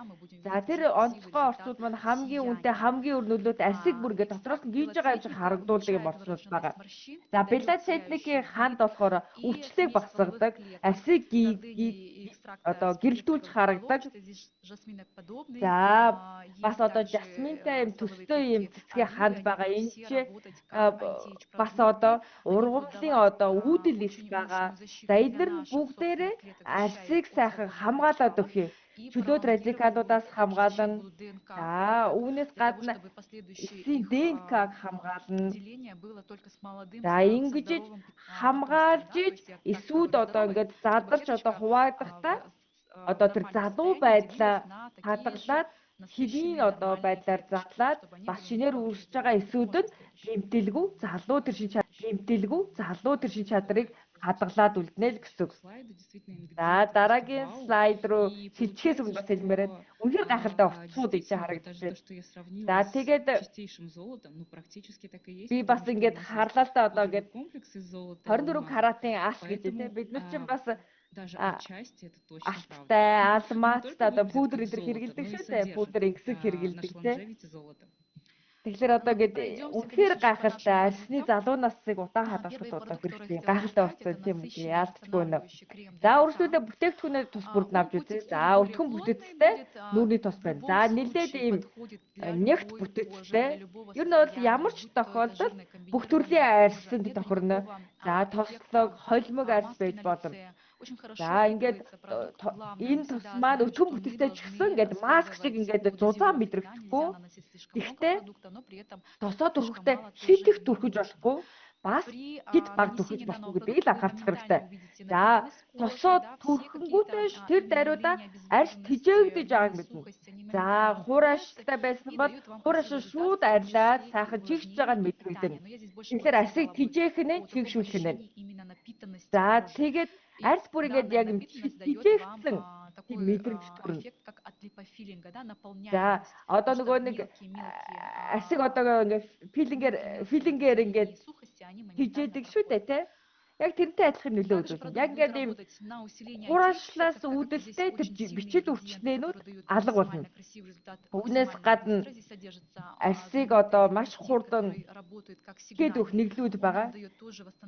За тэр онцгой орцууд маань хамгийн үнэтэй, хамгийн өр нөлөөт арьсыг бүр ингээд дотроос нь гийж байгаа юм шиг харагдуулдаг юм орцнууд байгаа. За белацетникийн ханд болохоор өвчлөлийг багасгадаг, арьсыг одоо гэрэлтүүлж харагдаг. За бас одоо жасминтай юм төстэй юм цэцгийн ханд байгаа. Энэ чи бас одоо ургамлын одоо үүдэл ис байгаа. За эдгээр нь бүгдээрээ арьсыг сайхан хамгаалаад өгөх юм. Чөлөөт радикалуудаас хамгаална. За үүнээс гадна эсийн ДНК-г хамгаална. За ингэж хамгаалж иж эсүүд одоо ингээд задарч одоо хуваагдахдаа одоо тэр залуу байдлаа хадгалаад хэвийн одоо байдлаар задлаад бас шинээр үүсэж байгаа эсүүд нь гэмтэлгүй залуу тэр шин гэмтэлгүй залуу тэр шин чадрыг хадгалаад үлднэ л гэсэн үг. За дараагийн слайд руу шилжихээс өмнө бас хэлмээр байна. Үнэхээр гайхалтай утсууд ийшээ харагдаж байна. За тэгээд би бас ингээд харлаа л да одоо ингээд 24 каратын алт гэж тийм бид нар чинь бас алттай, алмазтай одоо пудр энэ хэрэгэлдэг шүү дээ. Пудр ингэсэг хэрэгэлдэг тийм. Тэгэхээр одоо ингээд үнэхээр гайхалтай арьсны залуу насыг удаан хадгалахад одоо хэрэгтэй гайхалтай болсон тийм үү, яалтчгүй нэ. За үргэлжлүүлээ бүтээгдэхүүнээ тус бүрд авч үзье. За өтгөн бүтэцтэй нүүрний тос байна. За нэлээд ийм нягт бүтэцтэй. Ер нь бол ямар ч тохиолдолд бүх төрлийн арьсанд тохирно. За тослог, холимог арьс байж болно. За ингээд энэ тус маань өтгөн бүтэцтэй ч гэсэн ингээд маск шиг ингээд зузаан мэдрэгдэхгүй. Гэхдээ тосоо түрхэхдээ хит их түрхэж болохгүй, бас хит баг түрхэж болохгүй гэдгийг л анхаарах хэрэгтэй. За тосоо түрхэнгүүтээ тэр даруйда арьс тижээгдэж байгааг мэднэ. За хур ашигтай байсан бол хур ашиг шууд арилаад сайхан чигшж байгааг нь мэдрэгдэнэ. Тэгэхээр арьсыг тижээх нь чигшүүлэх нь. За тэгээд арьс бүр ингээд яг юм тижээгдсэн тийм мэдрэмж төрнө. За одоо нөгөө нэг арьсыг одоо ингээд пилингээр ингээд хижээдэг шүү дээ тий. Яг тэрнтэй адилхан нөлөө үзүүлнэ. Яг ингээд ийм хурашлаас үүдэлтэй тэр бичил өвчтнүүд алга болно. Үүнээс гадна арьсыг одоо маш хурдан гээд өгөх нэглүүд байгаа.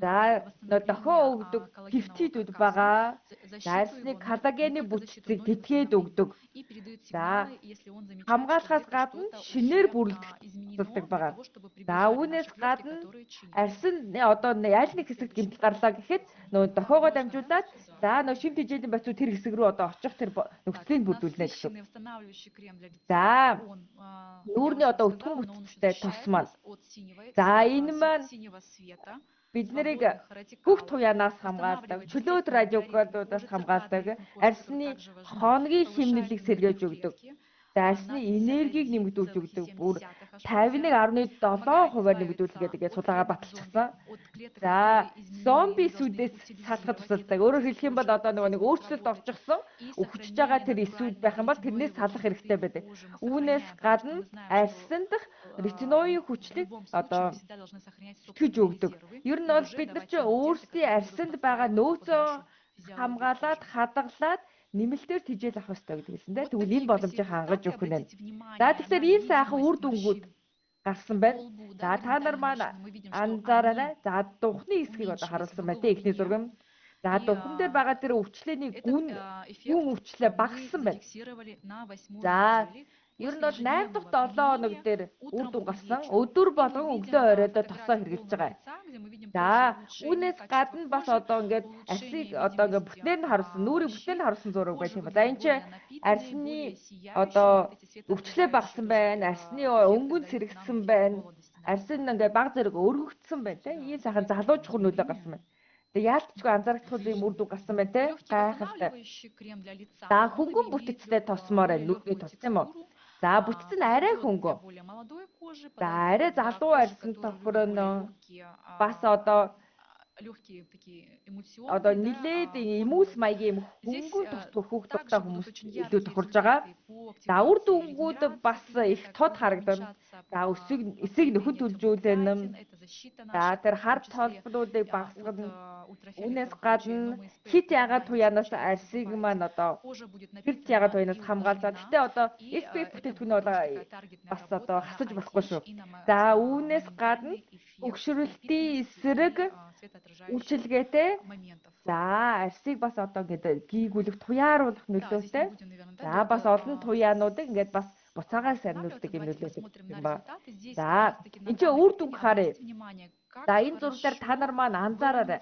За дохио өгдөг пептидүүд байгаа. За арьсны коллагены бүтцийг тэтгээд өгдөг. За хамгаалахаас гадна шинээр бүрлдэх тусалдаг байгаа. За үүнээс гадна арьсан одоо аль нэг хэсэгт гэмтэл гарлаа гэхэд нөгөө дохиогоо дамжуулаад за нөгөө шим тэжээлийн бодисууд тэр хэсэг рүү одоо очих тэр нөхцөлийг бүрдүүлнэ гэсэн. За нүүрний одоо өтгөн бүтцтэй тос маань. За энэ маань бид нарыг бүх туяанаас хамгаалдаг, чөлөөт радикалуудаас хамгаалдаг, арьсны хоногийн химнэлийг сэргээж өгдөг. За арьсны энергийг нэмэгдүүлж өгдөг. Бүр 51.7% нэмэгдүүлэх гэдэг ингээд судалгаагаар баталчихсан. За зомби эсүүдээс салахад тусалдаг. Өөрөөр хэлэх юм бол одоо нөгөө нэг өөрчлөлт орчихсон, өвчж байгаа тэр эсүүд байх юм бол тэрнээс салах хэрэгтэй байдаг. Үүнээс гадна арьсан дах ретиноидын хүчлийг одоо итгэж өгдөг. Ер нь бол бид нар чинь өөрсдийн арьсанд байгаа нөөцөө хамгаалаад хадгалаад нэмэлтээр тижээл авах ёстой гэдэг хэлсэн дээ. Тэгвэл энэ боломжийг хангаж өгөх нь. За тэгэхээр ийм сайхан үр дүнгууд гарсан байна. За та нар маань анзаараарай. За духны хэсгийг одоо харуулсан байна те эхний зураг нь. За духан дээр байгаа тэр өвчлөөний гүн өвчлөө багассан байна. За ер нь бол 8 дахь 7 хоног дээр үр дүн гарсан. Өдөр болгон өглөө оройдоо тосоо хэрэглэж байгаа. За үүнээс гадна бас одоо ингээд арьсыг одоо ингээд бүтнээр нь харуулсан, нүүрийг бүтнээр нь харуулсан зураг байх юм ба. За энэ чи арьсны одоо өвчлөө багассан байна, арьсны өнгөн сэргэсэн байна, арьс нь ингээд баг зэрэг өргөгдсөн байна те. Ийм сайхан залуу чухал нөлөө гарсан байна. Тэгээ яалтчгүй анзаарахгүй ийм үр дүн гарсан байна те. Гайхалтай. За хөнгөн бүтэцтэй тосмоор байна, нүдний тос тийм үү? За бүтц нь арай хөнгөн. За арай залуу арьсан тохирно. Бас одоо нилээд эмүүлс маягийн юм хөнгөн тос түрхүүх дуртай хүмүүс илүү тохирж байгаа. За үр дүнгууд бас их тод харагдана. За эсийг нөхөн төлжүүлэн. За тэр хар толбнуудыг багасгана. Үүнээс гадна хит ягаад туяанаас арсыг маань одоо хит ягаад туяанаас хамгаалж байгаа. Гэтэ одоо SPF бүтээгдэхүүн бол бас одоо хасаж болохгүй шүү. За үүнээс гадна өгшөрлөлтийн эсрэг үйлчилгээтэй. За арсыг бас одоо ингээд гийгүүлэх, туяаруулах нөлөөтэй. За бас олон туяануудыг ингээд бас буцаагаа сарниулдаг юм нөлөөтэй юм ба. За энэ чинь үр дүнг харъя. За энэ зураг дээр та нар маань анзаараарай.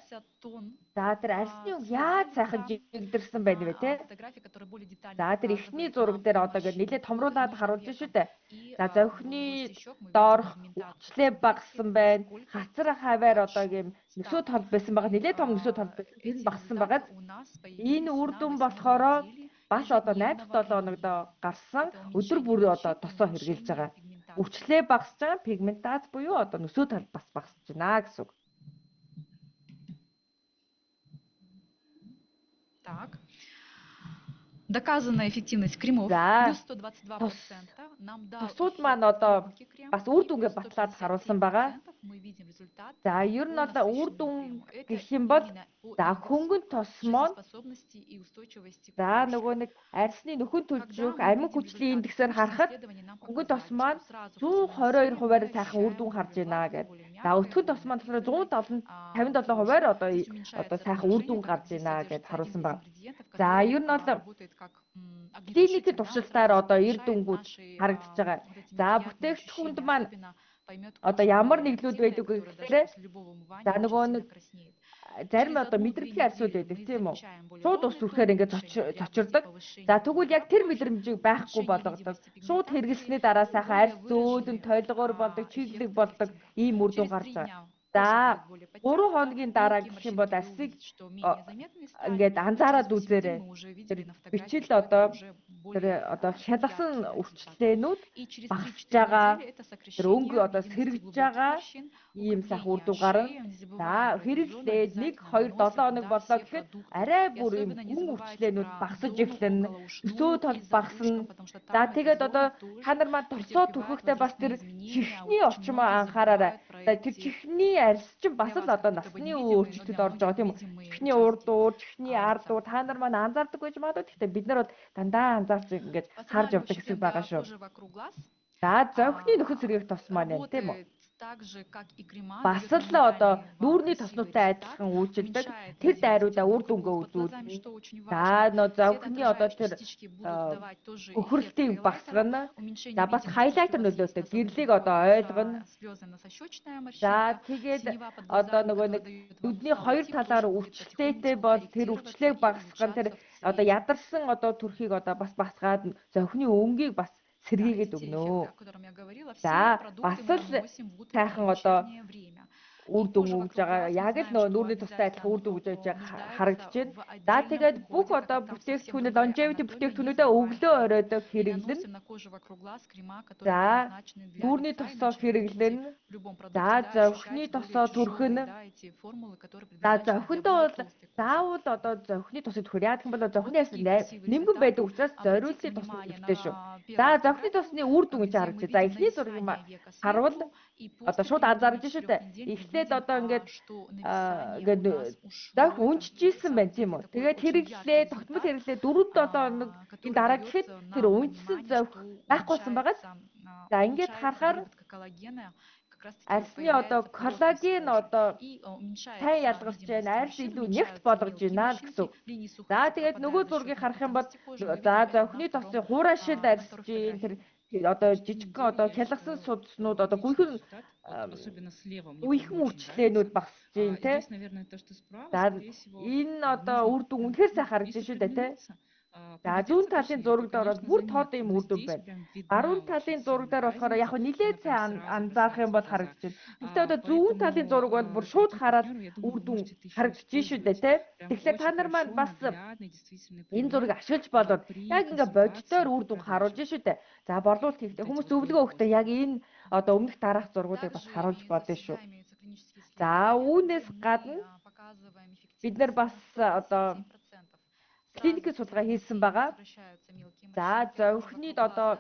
За тэр арсны үг яаж сайхан жигдэрсэн байна вэ те? За тэр эхний зураг дээр одоо ингээд нэлээд томруулаад харуулж шүү дээ. За зовхины доорх өвчлээ багассан байна. Хацар хаваар одоо ийм нөсөө тол байсан байгаа. Нэлээд том нөсөө тол байсан. Тэр нь багассан байгаа. Энэ үр дүн болохоро бас одоо 8 7 хоногд гарсан өдөр бүр одоо тосоо хэрэгжилж байгаа. Өвчлээ багасж байгаа, пигментац буюу одоо нөсөө тал бас багасж байна гэсэн үг. Так. Доказанная эффективность кремов плюс 122% нам дал. Тосууд маань одоо бас үр дүнгээ батлаад харуулсан байгаа. За ер нь одоо үр дүн гэх юм бол за хөнгөн тос маань за нөгөө нэг арсны нөхөн төлжөх амин хүчлийн индексээр харахад хөнгөн тос маань 122 хувиар сайхан үр дүн харж байна гэдэг. За өтгөн тос маань болохоор 157 хувиар одоо сайхан үр дүн гарч байна гэд харуулсан байна. За ер нь бол клиникийн туршилтаар одоо эр дүнгүүд харагдаж байгаа. За бүтээгдэхүүнд маань одоо ямар нэглүүд байдаг вэ гэхээр за нөгөө нэг зарим одоо мэдрэмжийн арьсууд байдаг тийм үү? Шууд ус үрэхээр ингээд цочирдог. За тэгвэл яг тэр мэдрэмжийг байхгүй болгодог. Шууд хэрэглэсний дараа сайхан арьс зөөлөн толгоор болдог, чиглэг болдог ийм үр дүн гарч байгаа. За 3 хоногийн дараа гэх юм бол арьсыг ингээд анзаараад үзээрэй. Тэр бичил одоо тэр одоо шалгасан өвчлөөнүүд багасж байгаа, тэр өнгө одоо сэргэж байгаа ийм сайхан үр дүн гарна. За хэрэглээд 1 2 7 хоног боллоо гэхэд арай бүр ийм гүн өвчлөөнүүд багасж эхэлнэ. Өсөө тол багасна. За тэгээд одоо та нар маань тосоо түрхэхдээ бас тэр чихний орчмоо анхаараарай. За тэр чихний арьс чинь бас л одоо насны өөрчлөлтөд орж байгаа тийм үү? Чихний урд уур, чихний ард уур та нар маань анзаардаг байж магадгүй. Гэхдээ бид нар бол дандаа анзаарч ингэж харж явдаг хэсэг байгаа шүү. За зовхны нөхөн сэргээх тос маань байна тийм үү? Бас л одоо нүүрний тоснуудтай адилхан үйлчилдэг. Тэр дайруудаа үр дүнгээ үзүүлнэ. За нөө зовхны одоо тэр хөхрөлтийг багасгана. За бас хайлайтер нөлөөтэй гэрлийг одоо ойлгоно. За тэгээд одоо нөгөө нэг нүдний хоёр талаар өвчлөлттэй бол тэр өвчлөлийг багасгах, тэр одоо ядарсан одоо төрхийг одоо бас басгаад зовхны өнгийг бас сэргийгээд өгнө. За бас л сайхан одоо үр дүн өгж байгаа. Яг л нөө нүүрний тустай адилхан үр дүн өгж байгаа харагдаж байна. За тэгээд бүх одоо бүтээгдэхүүнүүд longevity бүтээгдэхүүнүүдээ өглөө оройд хэрэглэн. За нүүрний тосоо хэрэглэн. За зовхны тосоо түрхэн. За зовхондоо бол заавал одоо зовхны тосыг түрхэр. Яадаг юм бол зовхны арьс нэмгэн байдаг учраас зориулсан тос хэрэгтэй шүү. За зовхны тосны үр дүн гэж харагдаж. За эхний зургийг харуул одоо шууд анзаарч шүү дээ. Эхлээд одоо ингээд ингээд зовх унжижсэн байна тийм үү. Тэгээд хэрэглээ, тогтмол хэрэглээ 4-7 хоногийн дараа гэхэд тэр унжсан зовх байхгүйсэн байгаа. За ингээд харахаар арьсны одоо коллаген одоо сайн ялгарч байна, арьс илүү нягт болгож байна л гэсэн. За тэгээд нөгөө зургийг харах юм бол за зовхны тосын хуурай шил арьсж тэр одоо жижигхэн одоо хялгасан судснууд одоо гүйхэн үехэн өвчлөөнүүд багасж байна те. За энэ одоо үр дүн үнэхээр сайн харагдаж шүү дээ те. За зүүн талын зураг дээр бол бүр тод ийм үр дүн байна. Баруун талын зураг дээр болохоор яг нэлээд сайн анзаарах юм бол харагдаж байна. Гэхдээ одоо зүүн талын зураг бол бүр шууд хараад үр дүн харагдаж шүү дээ, тэ. Тэгэхээр та нар маань бас энэ зургийг ашиглаж болоод яг ингээ бодитоор үр дүн харуулж шүү дээ. За борлуулалт хийхдээ хүмүүс зөвлөгөө өгөхдөө яг энэ одоо өмнөх дараах зургуудыг бас харуулж болно шүү. За үүнээс гадна бид нар бас одоо клиникийн судалгаа хийсэн байгаа. За зовхныг одоо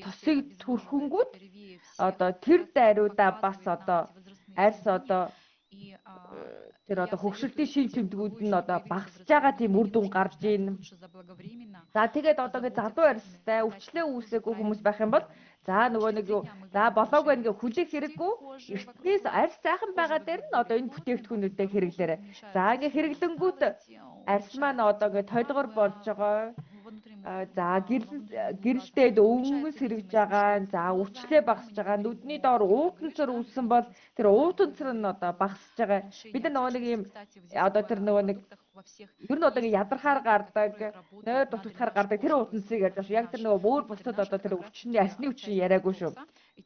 тосыг түрхэнгүүт одоо тэр дайруудаа бас одоо арьс одоо тэр одоо хөгшөлтийн шин тэмдгүүд нь одоо багасж байгаа тийм үр дүн гарч ийн. За тэгээд одоо ингэ залуу арьстай өвчлөө үүсээгүй хүмүүс байх юм бол за нөгөө нэг юу за болоогүй ингээ хүлээх хэрэггүй. Эртнээс арьс сайхан байгаа дээр нь одоо энэ бүтээгдэхүүнүүдээ хэрэглээрэй. За ингээ хэрэглэнгүүт арьс маань одоо ингээ толгор болж байгаа. За гэрэлтээд өнгөн сэргэж байгаа. За өвчлөө багасж байгаа. Нүдний доор уутанцар үүссэн бол тэр уутанцар нь одоо багасж байгаа. Бид нар нөгөө нэг юм одоо тэр нөгөө нэг ер нь одоо ингээ ядархаар гардаг, нойр дутагдахаар гардаг тэр уутанцыг ярьж байгаа шүү. Яг тэр нөгөө өөр бусдад одоо тэр өвчний арьсны өвчин яриаггүй шүү.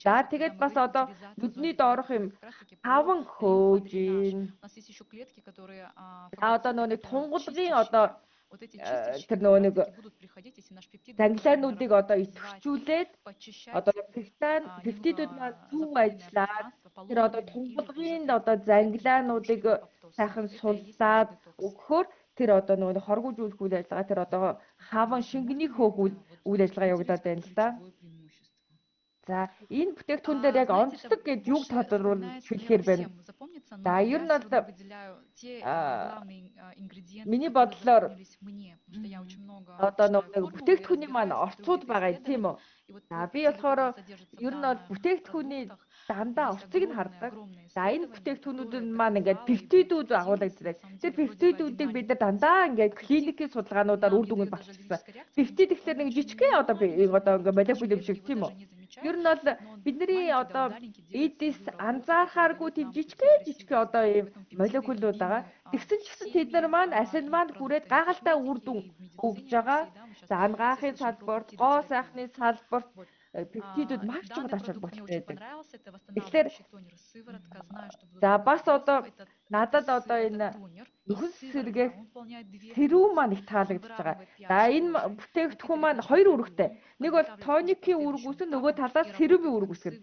За тэгээд бас одоо нүдний доорх юм таван хөөж ийн. За одоо нөгөө нэг тунгалгын одоо тэр нөгөө нэг зангилаануудыг одоо идэвхжүүлээд одоо пептидүүд маань зөв ажиллаад тэр одоо тунгалгын одоо зангилаануудыг сайхан суллаад өгөхөөр тэр одоо нөгөө хоргожүүлэх үйл ажиллагаа тэр одоо хаван шингэнийг хөөх үйл ажиллагаа явагдаад байна л да. За энэ бүтээгдэхүүн дээр яг онцлог гэж юг тодруулж хэлэхээр байна. За ер нь бол миний бодлоор одоо нөгөө бүтээгдэхүүний маань орцууд байгаа юм тийм үү? За би болохоор ер нь бол бүтээгдэхүүний дандаа орцыг нь хардаг. За энэ бүтээгдэхүүнүүд нь маань ингээд пептидүүд агуулагддаг. Тэр пептидүүдийг бид нар дандаа ингээд клиникийн судалгаануудаар үр дүнг нь баталчихсан. Пептид гэхлээр нэг жижигхэн одоо одоо ингээд молекул юм шиг тийм үү? Ер нь бол бидний одоо эдис анзаархааргүй тийм жижигхэн жижигхэн одоо ийм молекулууд байгаа. Тэгсэн ч гэсэн тэд нар маань арьсанд маань хүрээд гайхалтай үр дүн өгж байгаа. За ангаахын салбарт, гоо сайхны салбарт пептидүүд маш чухал ач холбогдолтой байдаг. Тэгэхээр за бас одоо надад одоо энэ нөхөн сэргээх сэрүүн маань их таалагдж байгаа. За энэ бүтээгдэхүүн маань хоёр үүрэгтэй. Нэг бол тоникийн үүрэг үүсэн, нөгөө талаас серумын үүрэг үүсгэн.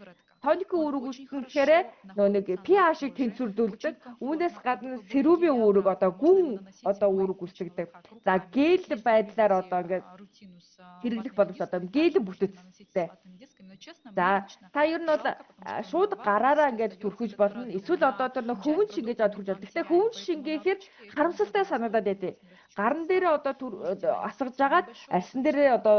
Тоникийн үүрэг үүсгэн гэхээр нөгөө нэг pH-ыг тэнцвэрдүүлдэг. Үүнээс гадна серумын үүрэг одоо гүн одоо үүрэг үүсгдэг. За гел байдлаар одоо ингээд хэрэглэх боломж одоо гелэн бүтээцтэй. За та ер нь бол шууд гараараа ингээд түрхэж болно. Эсвэл одоо тэр нэг хөвөн шингээж аваад түрхэж болно. Гэхдээ хөвөн шингээхээр харамсалтай санагдаад байдیں۔ Гаран дээрээ одоо асгаж агаад арьсан дээрээ одоо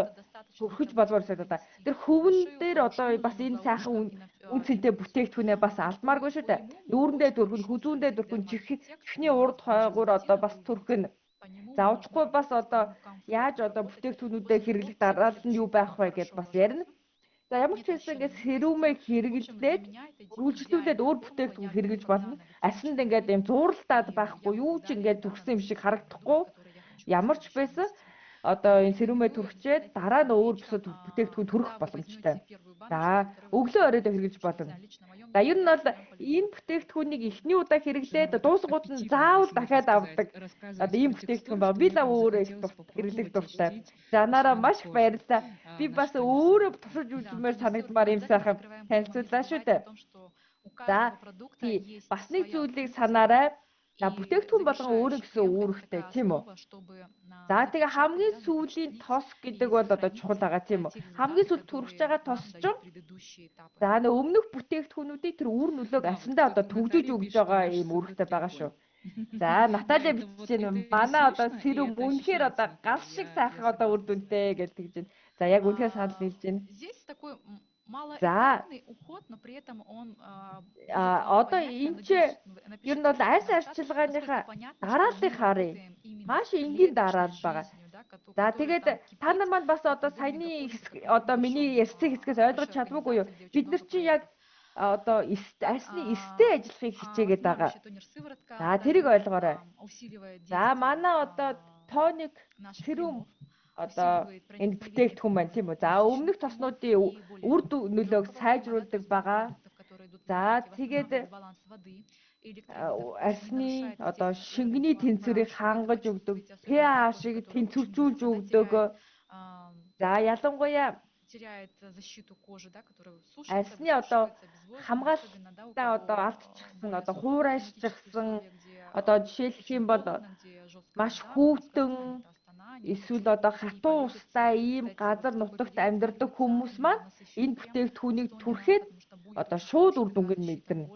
түрхэж болмоор санагдаа. Тэр хөвөн дээр одоо бас энэ сайхан үн цэнтэй бүтээгдэхүүнээ бас алдмааргүй шүү дээ. Нүүрэндээ түрхэн, хүзүүндээ түрхэн, чихний урд хойгуур одоо бас түрхэн. Заавчгүй бас одоо яаж одоо бүтээгдэхүүнүүдээ хэрэглэх дараалал нь юу байх вэ гэдээ бас ярина. За ямар ч байсан ингээд сэрүүмээ хэрэглээд үргэлжлүүлээд өөр бүтээгдэхүүн хэрэглэж болно. Арьсанд ингээд ийм зууралдаад байхгүй юу ч ингээд түрхсэн юм шиг харагдахгүй. Ямар ч байсан одоо энэ сэрүүмээ түрхчээд дараа нь өөр бусад бүтээгдэхүүн төрөх боломжтой. За өглөө оройдоо хэрэглэж болно. За ер нь бол энэ бүтээгдэхүүнийг эхний удаа хэрэглээд дуусгууд нь заавал дахиад авдаг. Одоо ийм бүтээгдэхүүн байна. Би л өөрөө их хэрэглэх дуртай. За нараа маш их баярлалаа. Би бас өөрөө туршиж үзмээр санагдмаар юм сайхан танилцууллаа шүү дээ. За тий бас нэг зүйлийг санаарай. За бүтээгдэхүүн болгон өөрөө гэсэн үүрэгтэй тийм үү? За тэгээ хамгийн сүүлийн тос гэдэг бол одоо чухал байгаа тийм үү? Хамгийн сүүлд төрөж байгаа тос чинь за нөө өмнөх бүтээгдэхүүнүүдийг тэр үр нөлөөг арьсандаа одоо төгжиж өгж байгаа ийм үүрэгтэй байгаа шүү. За Натали бичиж байна. Манай одоо сэрүүм үнэхээр одоо гал шиг сайхан одоо үр дүнтэй гэж тэгж байна. За яг үнэхээр санал нийлж байна. За одоо энэ чи ер нь бол арьс арчилгааныхаа дарааллыг харъя. Маш энгийн дараалал байгаа. За тэгээд та нар маань бас одоо саяны одоо миний ярьсан хэсгээс ойлгож чадвгүй юу? Бид нар чи яг одоо арьсны эстэй ажиллахыг хичээгээд байгаа. За тэрийг ойлгоорой. За манай одоо Тоник serum одоо энэ бүтээгдэхүүн байна, тийм үү. За, өмнөх тоснуудын үр нөлөөг сайжруулдаг байгаа. За, тэгээд арьсны одоо шингэний тэнцвэрийг хангаж өгдөг, pH-ыг тэнцвэржүүлж өгдөг. За, ялангуяа арьсны одоо хамгаалтаа одоо алдчихсан, одоо хуурайшчихсан, одоо жишээлх юм бол маш хүйтэн эсвэл одоо хатуу устай ийм газар нутагт амьдардаг хүмүүс маань энэ бүтээгдэхүүнийг түрхэд одоо шууд үр дүнг нь мэдэрнэ.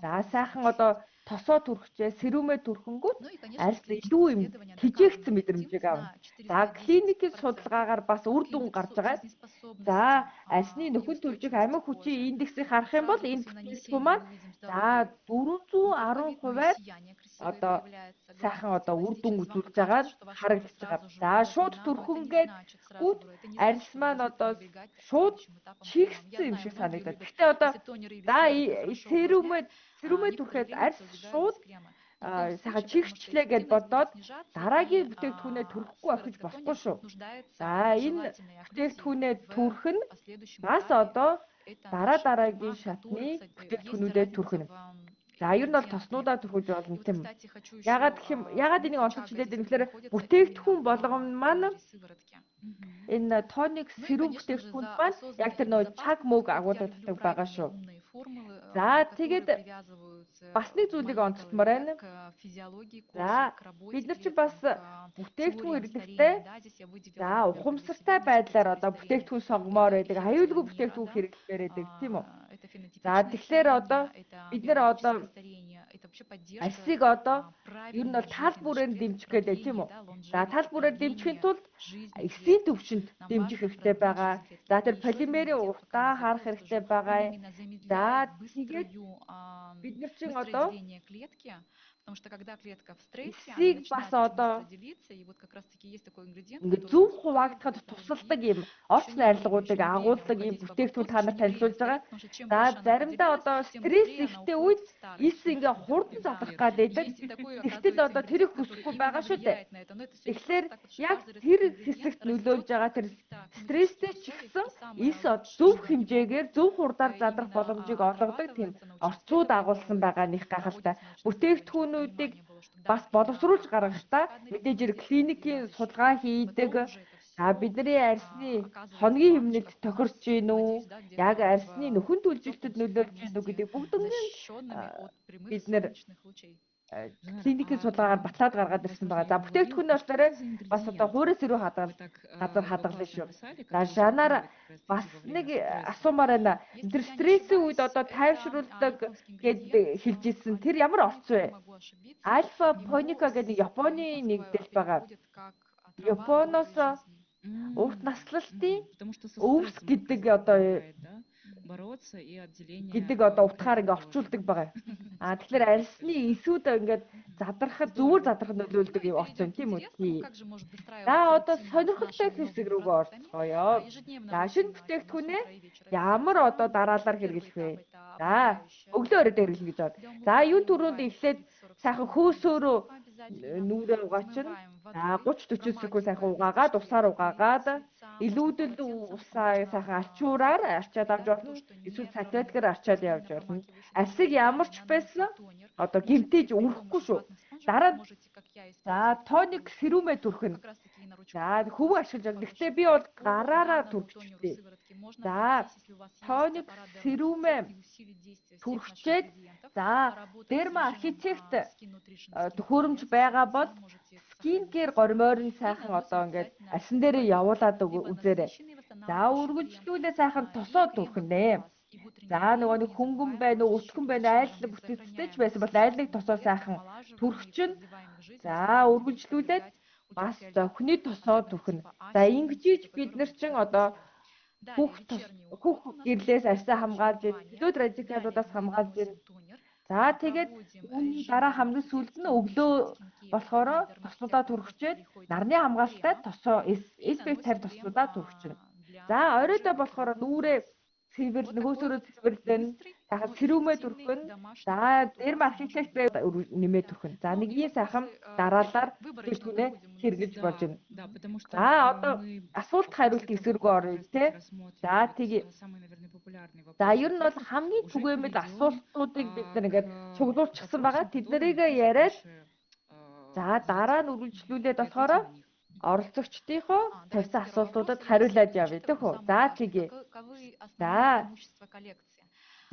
За, сайхан одоо тосоо түрхчээ, serum ээ түрхэнгүүт арьс илүү юм тэжээгдсэн мэдрэмжийг авна. За, клиникийн судалгаагаар бас үр дүн гарч байгаа. За, арьсны нөхөн түлжих амин хүчийн индексийг харах юм бол энэ бүтээгдэхүүн маань за 410%-аар одоо сайхан одоо үр дүн үзүүлж байгаа нь харагдаж байгаа. За, шууд түрхэнгээд гүт арьс маань одоо шууд чигссэн юм шиг санагдаад. Гэхдээ одоо за serum ээ түрхэд арьс шууд сайхан чигчлээ гэд бодоод дараагийн бүтээгдэхүүнээ түрхэхгүй орхиж болохгүй шүү. За, энэ бүтээгдэхүүнээ түрх нь бас одоо дараа дараагийн шатны бүтээгдэхүүнүүдэд түрхнэ. За, ер нь бол тоснуудаа түрхэж болно, тийм үү? Ягаад гэх юм, ягаад энийг онцолж хэлээд байна гэхээр бүтээгдэхүүн болгон маань энэ тоник serum бүтээгдэхүүн маань яг тэр нөгөө чаг мөг агуулгадаг байгаа шүү. За, тэгээд бас нэг зүйлийг онцлмоор байна. За, бид нар чи бас бүтээгдэхүүн хэрэглэхдээ за ухамсартай байдлаар одоо бүтээгдэхүүн сонгомоор байдаг, аюулгүй бүтээгдэхүүн хэрэглэмээр байдаг, тийм үү? За, тэгэхээр одоо бид нар одоо арьсыг одоо ер нь бол тал бүрээр дэмжих гэдэг, тийм үү? За, тал бүрээр дэмжихийн тулд эсийн төвшөнд дэмжих хэрэгтэй байгаа. За, тэр полимерийн уртаа харах хэрэгтэй байгаа. За, тэгээд бид нар чинь одоо Потому что когда клетка в стрессе, она эсийг бас начинает одоо быстро делиться, и вот как раз таки есть такой ингредиент, ингээд который зөв хуваагдахад тусалдаг ийм орц еще найрлагуудыг время агуулдаг ийм уходить в бүтээгдэхүүн апоптоз, та еще нарт не время танилцуулж байгаа. стареть, потому что чем За, больше она заримдаа поделилась, одоо тем стресс быстрее она ихтэй уходит үед в старость. эс ингээ хурдан задрах гад байдаг. Есть и такой, Тэгтэл оказывается, одоо тэрийг ингредиент, который хүсэхгүй именно байгаа шүү дээ. влияет на это. Но это все не Тэгэхээр просто так, потому что яг каждый тэр ингредиент хэсэгт растет нөлөөлж в байгаа тэр каких-то стресстэй климатических ч условиях, гэсэн и самое эс лучшее, зөв что для него хэмжээгээр зөв хурдаар задрах именно боломжийг олгодог тийм отрабатывается научным орцууд исследованием, агуулсан байгаа них гайхалтай. проводится научное исследование, чтобы Бүтээгдэхүүнүүдийг понимание было, что да, бас боловсруулж гаргахдаа циркадный мэдээж ритм хэрэг действует клиникийн именно за счет судалгаа этого. хийдэг. Потом уже это За, всё бидний арьсны оказывается в хоногийн хэмнэлт баночках у тохирч нас, гин үү? надеюсь, да, где-то Яг в арьсны нөхөн теплом түлжилтэд сухом нөлөөлж гин үү месте, гэдэг бүгднийг защищенными от прямых бид нэр солнечных лучей. клиникийн судалгаагаар батлаад гаргаад ирсэн байгаа. За, бүтээгдэхүүн нь болохоор бас одоо хуурай сэрүү хадгал газар хадгална шүү. За, Жанаар бас нэг асуумаар байна. Если Тэр я не стрессийн үед ошибаюсь, одоо это тайвшруулдаг японский гэд ингредиент, хэлж ирсэн. Тэр один ямар орц не вэ? могу ошибиться, Альфа его поника гэдэг с Японы японского нэгдэл байгаа. переводят как трава Японоос долгой жизни. урт наслалтын Потому что со өвс стрессом как гэдэг раз одоо помогает, да, бороться и отделение гэдэг одоо утгаар клеток ингээ тоже. орчуулдаг байгаа. А тэгэхээр арьсны эсүүд ингээд задрахад зүгээр задрахад нөлөөлдөг Ну и юм орц перейдем юм к тийм үү? интересному, Тий. как же может За, выстраиваться одоо рутина с сонирхолтой нашими хэсэг новыми рүүгээ продуктами. орцгоё. Ежедневно За, шинэ рутина это у нас бүтээгдэхүүнээ утро и вечер ямар обязательно. одоо дараалал Первый хэрэглэх вэ? этап это За, обновляющая өглөө оройд хэрэглэнэ гэж байна. Для За, юун улучшения түрүүнд умываем эхлээд 30-40 сайхан секунд хөөсөөрөө обязательно. Нүрээ угаачин. Смываем За, водой, 30 40 секунд сайхан промакиваем угаагаад, наши усаар клетки угаагаад, с лица, можно илүүдэл полотенцем, усаа можно сайхан альчуураар арчаад да, авч то, болно. что не Эсвэл салфеткаар промокает, арчаад именно явж болно. промакивающий Арсыг тонер, ямар ч наносим байсан тонер. одоо Можете гимтээж при өрөхгүй помощи шүү. ватных спонжиков, Дараа нь можете, как я, за использовать тоник serum ээ түрхнэ. как раз таки и на ручках. За, хөвөө ашиглаж байна. Гэхдээ Хороший би бол по гараараа данному тонеру түрхчихтэй. сыворотки можно За, пройтись, если у вас есть тоник аппарат serum ээ Dermatest и усилить действие всех наших түрхчээд ингредиентов. за Работать с дерма режимом архитект Skin Nutrition Skin төхөөрөмж Care байгаа бол вы можете это скин сохранить кэр себе. гормоор нь И сайхан наносим одоо ингээд обязательно арьсан дээрээ явуулаад либо үзээрэй. насыщенный За, восстанавливающий крем, үргэлжлүүлээ сайхан и тосоо крем от түрхнэ. глаз. И в утреннее За, время нөгөө нэг не хөнгөн забываем байна уу, про өтгөн защиту байна уу, айл мы бүтцтэй ч сохраняем байсан бол айл нэг тосоо клеток, сайхан омолаживаем их, түрхчин. продлеваем их жизнь, За, оставляем их үргэлжлүүлээд избегать бас за ультрафиолета, хүний тосоо особенно түрхнэ. типа А За, семь, ингэж до бид которых нар чин мы одоо относимся. Далее бүх тос вечерний бүх уход у нас гэрлээс происходит арьсаа с помощью хамгаалж ийн, умывания. нөлөөт Далее радикалуудаас мы хамгаалж ийн. наносим тонер, За, тэгээд проводим үүний режим дараа хамгийн сүүлд нь өглөө Dermatest Skin Care болохоор и тоснуудаа Dermatest түрхчээд переходим нарны к хамгаалалтай кремам тосоо и SPF наносим 50 крем тоснуудаа түрхчинэ. для За, уже оройдоо болохоор готовых нүрээ глаз. цэвэр Вот такой нөхөөсөөрөө вот цэвэрлэн. быстрый Сайхан сэрүүмээ түрхэн. За дермархитект нэмээд түрхэн. За нэг ийм сайхан дараалалаар бүтээгдэхүүнээ хэрэглэж болж байна. За одоо асуулт хариулт хэсэг рүү оръё те. За тэгье. За ер нь бол хамгийн түгээмэл асуултуудыг бид нар ингээд цуглуулчихсан байгаа. Тэднэрийг яриад за дараа нь үргэлжлүүлээд болохоор оролцогчдынхоо тавьсан асуултуудад хариулаад явъя гэх үү. За тэгье. За.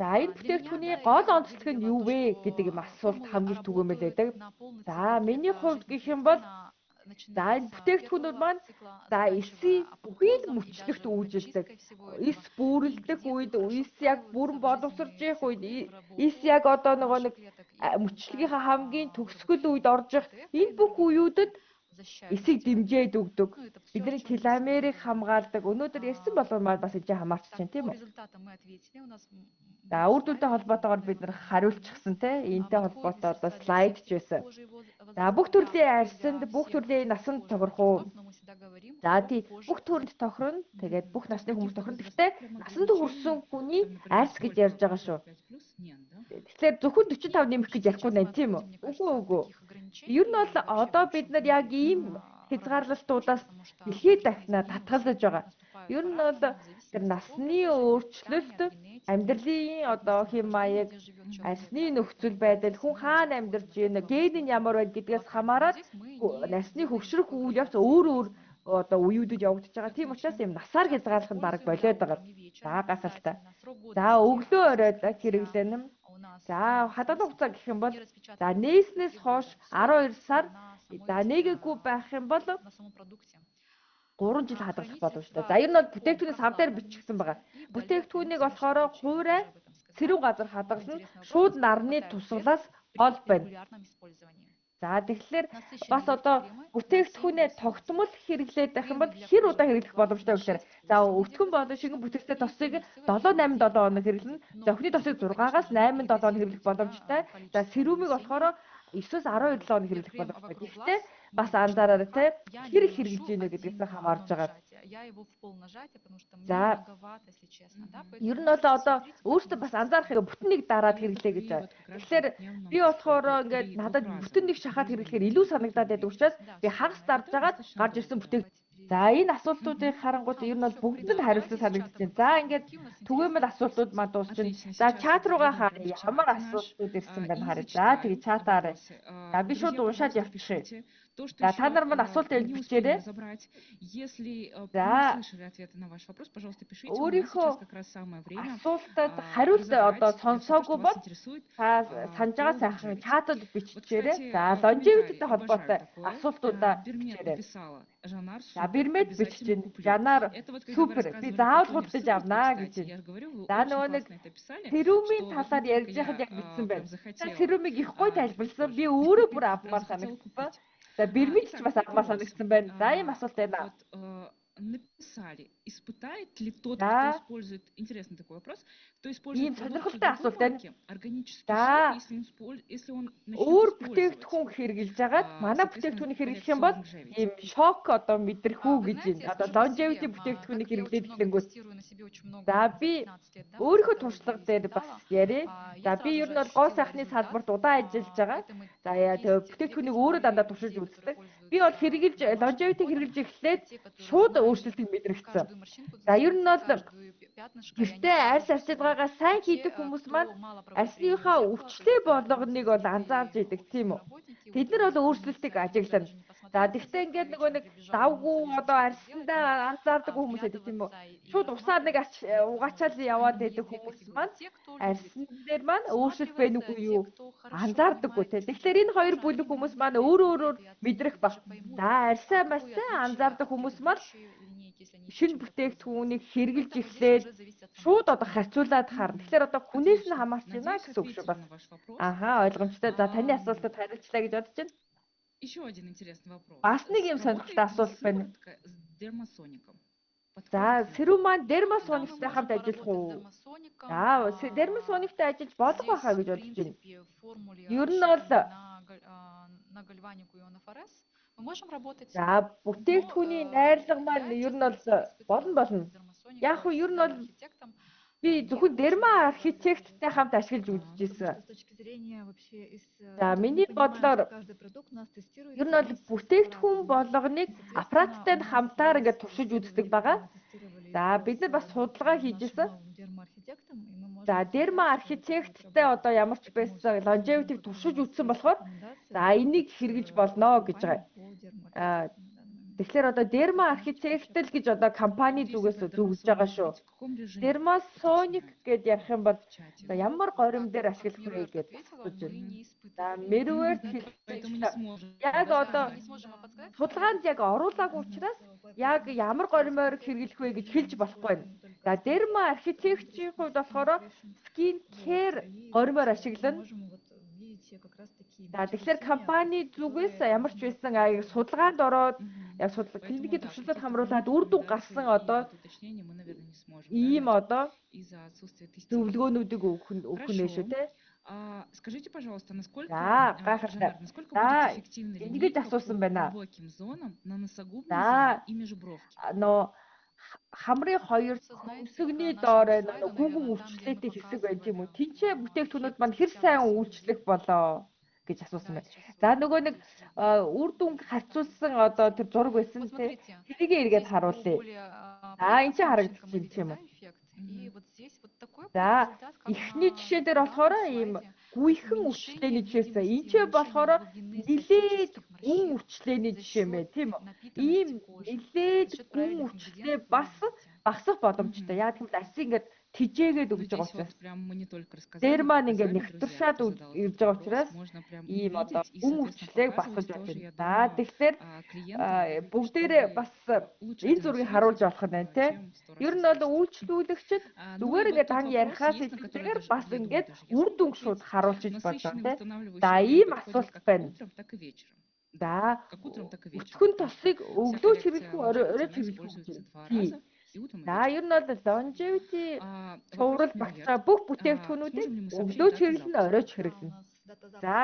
За энэ бүтээгдэхүүний гол онцлог нь юу вэ гэдэг юм асуулт хамгийн түгээмэл байдаг. За миний хувьд гэх юм бол за энэ бүтээгдэхүүнүүд маань за эсийн бүхий л мөчлөгт үйлжилдэг. Эс бүрэлдэх үед, эс яг бүрэн боловсрж явах үед, эс яг одоо нөгөө нэг мөчлөгийнхаа хамгийн төгсгөл үед орж явах энэ бүх үеүүдэд эсийг дэмжиж өгдөг. Бидний теломерыг хамгаалдаг. Өнөөдөр ярьсан болгон маань бас энэ хамаарч чинь тийм үү? За үр дүнтэй холбоотойгоор бид нар хариулчихсан те. Энтэй холбоотой одоо слайд ч байсан. За бүх төрлийн арьсанд, бүх төрлийн насанд тохирох уу? За тий бүх төрөлд тохирно. Тэгээд бүх насны хүмүүс тохирно. Гэхдээ насанд хүрсэн хүний арьс гэж ярьж байгаа шүү. Тэгэхээр зөвхөн 45 нэмэх гэж ярихгүй байна тийм үү? Үгүй үгүй. Ер нь бол одоо бид нар яг ийм хязгаарлалтуудаас дэлхийд дахина татгалзаж байгаа. Ер нь бол тэр насны өөрчлөлт, амьдралын одоо хэм маяг, арьсны нөхцөл байдал, хүн хаана амьдарч байна, ген нь ямар байна гэдгээс хамаарат насны хөгшрөх үйл явц өөр өөр одоо үеүүдэд явагдаж байгаа. Тийм учраас ийм насаар хязгаарлах нь бараг болиод байгаа. За гайхалтай. За өглөө орой хэрэглэнэ. За хадгалах хугацаа гэх юм бол за нээснээс хойш 12 сар, за нээгээгүй байх юм бол 3 жил хадгалах боломжтой. За ер нь бол бүтээгдэхүүний сав дээр бичигдсэн байгаа. Бүтээгдэхүүнийг болохоор хуурай сэрүүн газар хадгална. Шууд нарны тусгалаас гол байна. За тэгэхээр бас одоо бүтээгдэхүүнээ тогтмол хэрэглээд байх юм бол хэр удаа хэрэглэх боломжтой вэ гэхээр за өтгөн болон шингэн бүтэцтэй тосыг 7 8 7 хоног хэрэглэнэ. За өхний тосыг 6-аас 8 7 хоног хэрэглэх боломжтой. За сэрүүмийг болохоор 9-өөс 12 7 хоног хэрэглэх боломжтой. Гэхдээ бас анзаараарай те хэр их хэрэглэж ийнэ гэдгээс нь хамаарж байгаа. За ер нь бол одоо өөртөө бас анзаарах хэрэг бүтэн нэг дараад хэрэглээ гэж байна. Тэгэхээр би болохоор ингээд надад бүтэн нэг шахаад хэрэглэхээр илүү санагдаад байдаг учраас би хагас дарж агаад гарч ирсэн бүтээг. За энэ асуултуудыг харангуут ер нь бол бүгд нь хариулсан санагдаж байна. За ингээд түгээмэл асуултууд маань дуусчихна. За чат руугаа харъя. Ямар асуултууд ирсэн байна харъя. За тэгээ чатаа харъя. За би шууд уншаад явчихъя. За та нар маань асуулт хэлж бичээрэй. За өөрийнхөө асуултад хариулт одоо сонсоогүй бол та санаж байгаа сайхан чатад бичээрэй. За longevity-тэй холбоотой асуултуудаа бичээрэй. За Бирмэд бичиж байна. Жанаар супер. Би заавал худалдаж авнаа гэж байна. За нөгөө нэг сэрүүмийн талаар ярьж байхад яг бичсэн байна. Сэрүүмийг их гоё тайлбарласан. Би өөрөө бүр авмаар санагдсан. За Бирмэд ч бас авмаар санагдсан байна. За ийм асуулт байна. Написали, испытает ли тот, кто использует, интересный такой вопрос, кто использует ийм сонирхолтой асуулт байна. Органический За если он, если он начнет өөр бүтээгдэхүүн хэрэглэж агаад манай бүтээгдэхүүнийг хэрэглэх юм бол ийм шок одоо мэдрэх үү гэж байна. Одоо longevity бүтээгдэхүүнийг хэрэглээд эхлэнгүүт. За би өөрийнхөө туршлага дээр бас ярья. За би ер нь бол гоо сайхны салбарт удаан ажиллаж байгаа. За тэгээ бүтээгдэхүүнийг өөрөө дандаа туршиж үздэг. Би бол хэрэглэж longevity хэрэглэж эхлээд шууд өөрчлөлтийг мэдрэгдсэн. За ер нь бол гэртээ арьс арчилгаагаа сайн хийдэг хүмүүс маань арьсныхаа өвчлөө болгоныг бол анзаарч идэг тийм үү? Тэд нар бол өөрчлөлтийг ажиглана. За тэгтээ ингээд нөгөө нэг давгүй одоо арьсандаа анзаардаг хүмүүс байдаг тийм үү? Шууд усаар нэг угаачаал яваад байдаг хүмүүс маань арьсан дээр маань өөрчлөлт байна үгүй юу? Анзаардаггүй те. Тэгэхээр энэ хоёр бүлэг хүмүүс маань өөр өөрөөр мэдрэх баг. За арьсаа маш сайн анзаардаг хүмүүс маань шинэ бүтээгдэхүүнийг хэрэглэж эхлээд шууд одоо харьцуулаад харна. Тэгэхээр одоо хүнээс нь хамаарч байна гэсэн үг шүү бас. Аха, ойлгомжтой. За таны асуултад хариулчлаа гэж бодож байна. Еще один интересный вопрос. Бас нэг юм сонирхолтой асуулт байна. С дермасоником. За, сэрүү маань дермасониктай хамт ажиллах уу? За, дермасониктай ажиллаж болох байхаа гэж бодож байна. Ер нь бол на гальванику ионофорез мы можем работать. За, бүтээгдэхүүний найрлага маань ер нь бол болно болно. Яг хөө ер нь бол Би зөвхөн дерма архитекттай хамт ашиглаж үзчихсэн. За, миний бодлоор ер нь бол бүтээгдэхүүн болгоныг аппараттай хамтаар ингээд туршиж үздэг байгаа. За, бид нар бас судалгаа хийжсэн. За, дерма архитекттай одоо ямар ч байсан longevity-г туршиж үзсэн болохоор за энийг хэрэгжилж болно гэж байгаа. Тэгэхээр одоо дерма архитект л гэж одоо компани зүгээс зөвлөж байгаа шүү. Дерма Sonic гэд ярих юм бол ямар горим дээр ашиглах вэ гэж асууж байна. За, Меруерт хэлж яг одоо судалгаанд яг оруулаагүй учраас яг ямар горимоор хэрэглэх вэ гэж хэлж болохгүй байна. За, дерма архитектийн хувьд болохоор skin care горимоор ашиглана. За, тэгэхээр компани зүгээс ямар ч байсан судалгаанд ороод яг судлаа клиникийн туршилтад хамруулад үр дүн гарсан одоо ийм одоо зөвлөгөөнүүдийг өгөх нь шүү дээ. Скажите, пожалуйста, насколько, За, гайхалтай. Насколько За, будет эффективна ингэж линейка асуусан по байна. глубоким зонам на носогубной За, зоне и межбровке? Нөө хамрын хоёр хөмсгний доор гүнгэн өвчлөлттэй хэсэг байна тийм үү? Тинчээ бүтээгдэхүүнүүд маань хэр сайн үйлчлэх болоо гэж асуусан байна. За, нөгөө нэг үр дүнг харьцуулсан одоо тэр зураг байсан тий. Тэрийг эргээд харуулъя. За, энэ чинь харагдчих юм тийм үү? За, эхний жишээ дээр болохоор ийм гүйхэн өвчлөөний жишээсэн. Энэ ч болохоор нилээд гүн өвчлөөний жишээ юм байна тийм үү? Ийм нилээд гүн өвчлөө бас багасах боломжтой. Яг гэвэл арьс ингээд тижээгээд өгж байгаа учраас дээр маань ингээд нэгтэршаад ирж байгаа учраас ийм одоо гүн өвчлөлийг багасгаж байна. За, тэгэхээр бүгдээрээ бас энэ зургийг харуулж болох нь байна те. Ер нь бол үйлчлүүлэгчид зүгээр ингээд дан ярихаас илүүтэйгээр бас ингээд үр дүнг шууд харуулж болж байгаа те. За, ийм асуулт байна. За, өтгөн тосыг өглөө хэрэглэх үү, орой хэрэглэх үү гэж байна. За, ер нь бол longevity цуврал багтаа бүх бүтээгдэхүүнүүдийг өглөө ч хэрэглэнэ, орой ч хэрэглэнэ. За,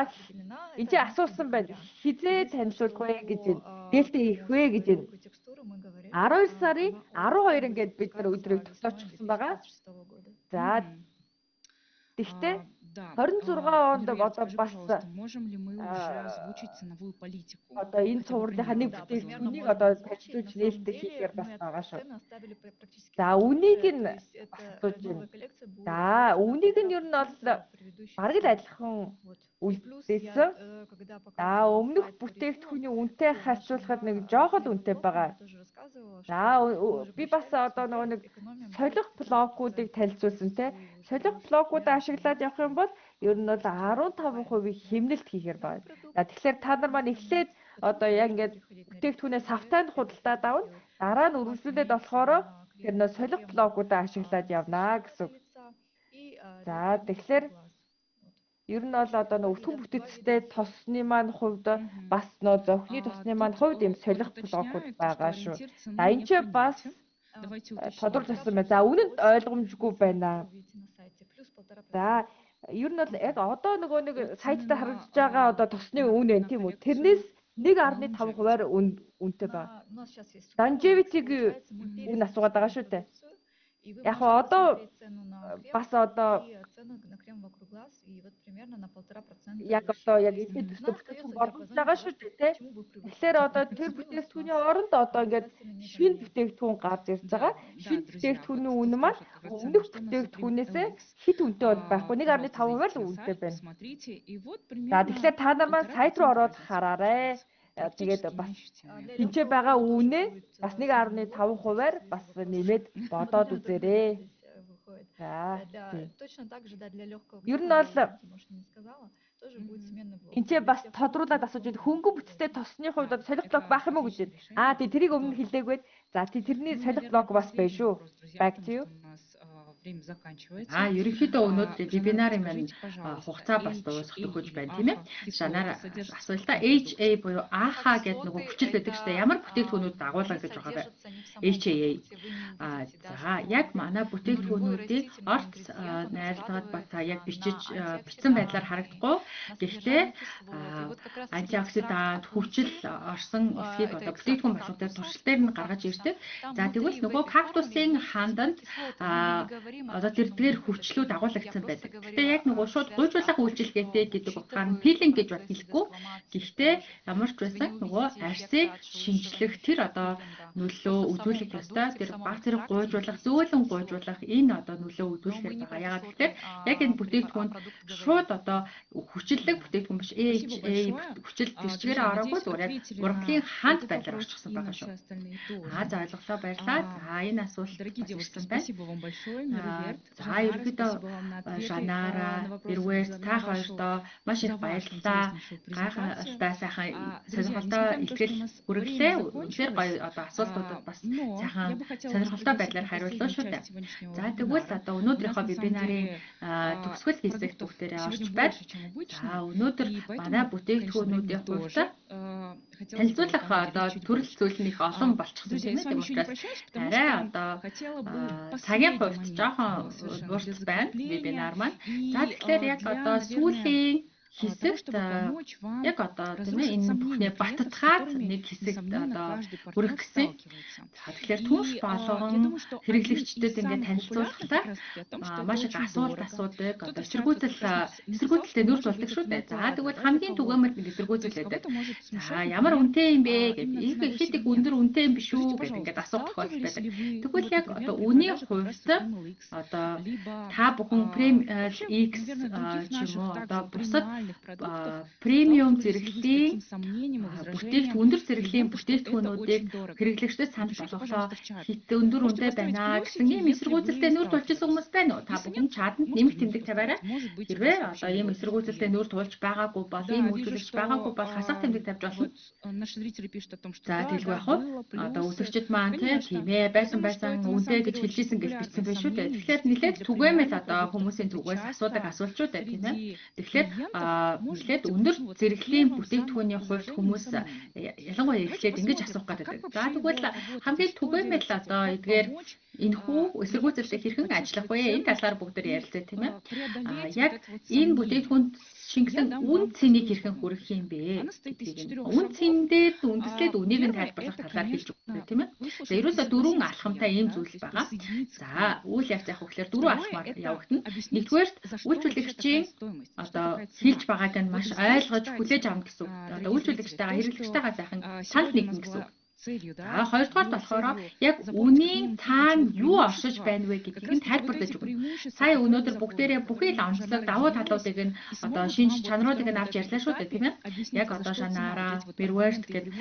энэ чинь асуусан байна. Хизээ танилцуулах вэ гэж байна. Нээлттэй хийх вэ гэж байна. 12 сарын 12 ингээд бид нар өдрийг тогтоочихсон байгаа. За, тэгтээ 26 онд одоо бас одоо энэ цувралынхаа нэг бүтээгдэхүүнийг одоо танилцуулж нээлттэй хийхээр бас байгаа шүү. За, үнийг нь бас асууж байна. За, үнийг нь ер нь бол бараг л адилхан үлдээсэн. За, өмнөх бүтээгдэхүүний үнэтэй харьцуулахад нэг жоохон үнэтэй байгаа. За, би бас одоо нөгөө нэг солих блокуудыг танилцуулсан те. Солих блокуудаа ашиглаад явах юм бол ер нь бол 15% хэмнэлт хийхээр байна. За, тэгэхээр та нар маань эхлээд одоо яг ингээд бүтээгдэхүүнээ савтайнд худалдаад авна. Дараа нь үргэлжлүүлээд болохоор тэр нөө солих блокуудаа ашиглаад явна гэсэн. За, тэгэхээр ер нь бол одоо нөө өтгөн бүтэцтэй тосны маань хувьд бас нөө зохины тосны маань хувьд ийм солих блокууд байгаа шүү. За, энэ ч бас тодорч авсан байна. За, үнэнд ойлгомжгүй байна. За, ер нь бол яг одоо нөгөө нэг сайттай харагдаж байгаа одоо тосны үн байна тийм үү? Тэрнээс 1.5 хувиар үнэтэй байна. Longevity-гийн үн асуугаад байгаа шүү дээ. Яг одоо бас одоо яг одоо яг илээ төстэй бүтээгдэхүүн боломж байгаа шүү дээ тий. Тэгэхээр одоо тэр бүтээгдэхүүний оронд одоо ингээд шинэ бүтээгдэхүүн гарч ирж байгаа. Шинэ бүтээгдэхүүний үн маань өмнөх бүтээгдэхүүнээсээ хэд үнэтэй бол байхгүй, 1.5% л үнэтэй байна. За, тэгэхээр та нар маань сайт руу ороод хараарай. Тэгээд бас тэнцээ байгаа үнэ бас 1.5 хувиар бас нэмээд бодоод үзээрэй. За, ер нь бол энэ ч бас тодруулаад асууж байна. Хөнгөн бүтцтэй тосны хувьд одоо солих блок байх юм уу гэж байна. Аа, тий, тэрийг өмнө хэлээгүй байна. За, тий, тэрний солих блок бас байна шүү. Back to you. А ерөнхийдөө өнөөдөр вебинарын маань хугацаа бас дуусах төхөж байна тийм ээ. Шанаар асуулта та HA буюу AHA гэдэг нөгөө хүчил байдаг шүү дээ. Ямар бүтээгдэхүүнүүд дагуулна гэж байгаа вэ? HAA. А за, яг манай бүтээгдэхүүнүүдийг орц найрлагад ба та яг бичиж бичсэн байдлаар харагдахгүй. Гэхдээ антиоксидант хүчил орсон эсхийг одоо бүтээгдэхүүн болгодог туршилт дээр нь гаргаж ирдэг. За, тэгвэл нөгөө кактусын ханданд одоо тэр дгээр хүчлүү дагуулагдсан байдаг. Гэхдээ яг нөгөө шууд гуйжуулах үйлчилгээтэй гэдэг утгаар нь пилинг гэж бол хэлэхгүй. Гэхдээ ямар ч байсан нөгөө арьсыг шинжлэх тэр одоо нөлөө үзүүлэх ёстой. Тэр баг зэрэг гуйжуулах, зөөлөн гуйжуулах энэ одоо нөлөө үзүүлэхээр байгаа. Яагаад гэвэл яг энэ бүтээгдэхүүн шууд одоо хүчлэг бүтээгдэхүүн биш, AHA хүчил тэр чигээр ороогүй, зүгээр яг ургадлын ханд байдлаар орчихсон байгаа шүү. Аа, за, ойлголоо, баярлалаа. За, энэ асуулт ирсэн байна. За, ерөнхийдөө Жанара, Эрвэрт та хоёрдоо маш их баярлалаа. Гайхалтай сайхан сонирхолтой илтгэл хүргэлээ. Үнэхээр гоё одоо асуултуудад бас сайхан сонирхолтой байдлаар хариуллаа шүү дээ. За, тэгвэл одоо өнөөдрийнхөө вебинарын төгсгөл хэсэгт бүгдээрээ орж байна. За, өнөөдөр манай бүтээгдэхүүнүүдийн хувьд танилцуулах одоо төрөл зүйл нь их олон болчихсон тийм ээ. Тийм учраас арай одоо цагийн хувьд жоохон урт байна вебинар маань. За, тэгэхээр яг одоо сүүлийн хэсэгт яг одоо, тийм ээ, энэ бүхнээ баттгаад нэг хэсэгт одоо хүргэх гэсэн. За, тэгэхээр түнш болгон хэрэглэгчдэд ингээд танилцуулахдаа маш их асуулт асуудаг. Одоо эсэргүүцэлтэй нүүр тулдаг шүү дээ. За, тэгвэл хамгийн түгээмэл нэг эсэргүүцэл байдаг. За, ямар үнэтэй юм бэ гэдэг. Хэд их өндөр үнэтэй юм биш үү гэдэг ингээд асуух тохиолдол байдаг. Тэгвэл яг одоо үнийн хувьд одоо та бүхэн Prem X ч юм уу, одоо бусад премиум зэрэглэлийн бүтээгдэхүүн, өндөр зэрэглэлийн бүтээгдэхүүнүүдийг хэрэглэгчдэд санал болголоо, хэт өндөр үнэтэй байна гэсэн ийм эсэргүүцэлтэй нүүр тулж исэн хүмүүс байна уу? Та бүхэн чатанд нэмэх тэмдэг тавиарай. Хэрвээ одоо ийм эсэргүүцэлтэй нүүр тулж байгаагүй бол, ийм үйлдвэрлэгч байгаагүй бол хасах тэмдэг тавьж болно. За, тэгэлгүй яах вэ? Одоо үзэгчид маань тийм ээ, байсан байсан, үнэтэй гэж хэлж исэн гэж бичсэн байх шүү дээ. Тэгэхээр нэлээд түгээмэл одоо хүмүүсийн зүгээс асуудаг асуулт шүү дээ, тийм ээ. Тэгэхээр нэлээд өндөр зэрэглэлийн бүтээгдэхүүний хувьд хүмүүс ялангуяа эхлээд ингэж асуух гэдэг. За, тэгвэл хамгийн түгээмэл одоо эдгээр энэхүү эсэргүүцэлтэй хэрхэн ажиллах вэ? Энэ талаар бүгд ярилцъя, тийм ээ. А яг энэ бүтээгдэхүүнд шингэсэн үнэ цэнийг хэрхэн хүргэх юм бэ? Үнэ цэн дээр үндэслээд үнийг нь тайлбарлах талаар хэлж өгнө, тийм ээ. За, ерөөсөө дөрвөн алхамтай ийм зүйл байгаа. За, үйл явц явах гэхээр дөрвөн алхмаар явагдана. Нэгдүгээрт үйлчүүлэгчийн одоо хэлж байгааг нь маш ойлгож хүлээж авна гэсэн үг. Одоо үйлчүүлэгчтэйгээ, хэрэглэгчтэйгээ сайхан санал нэгдэнэ гэсэн үг. За, хоёрдугаарт болохоор яг үнийн цаана юу оршиж байна вэ гэдгийг нь тайлбарлаж өгнө. Сая өнөөдөр бүгдээрээ бүхий л онцлог давуу талуудыг нь, одоо шинж чанаруудыг нь авч ярьлаа шүү дээ, тийм ээ. Яг одоо Шанара, Берверт гэдэг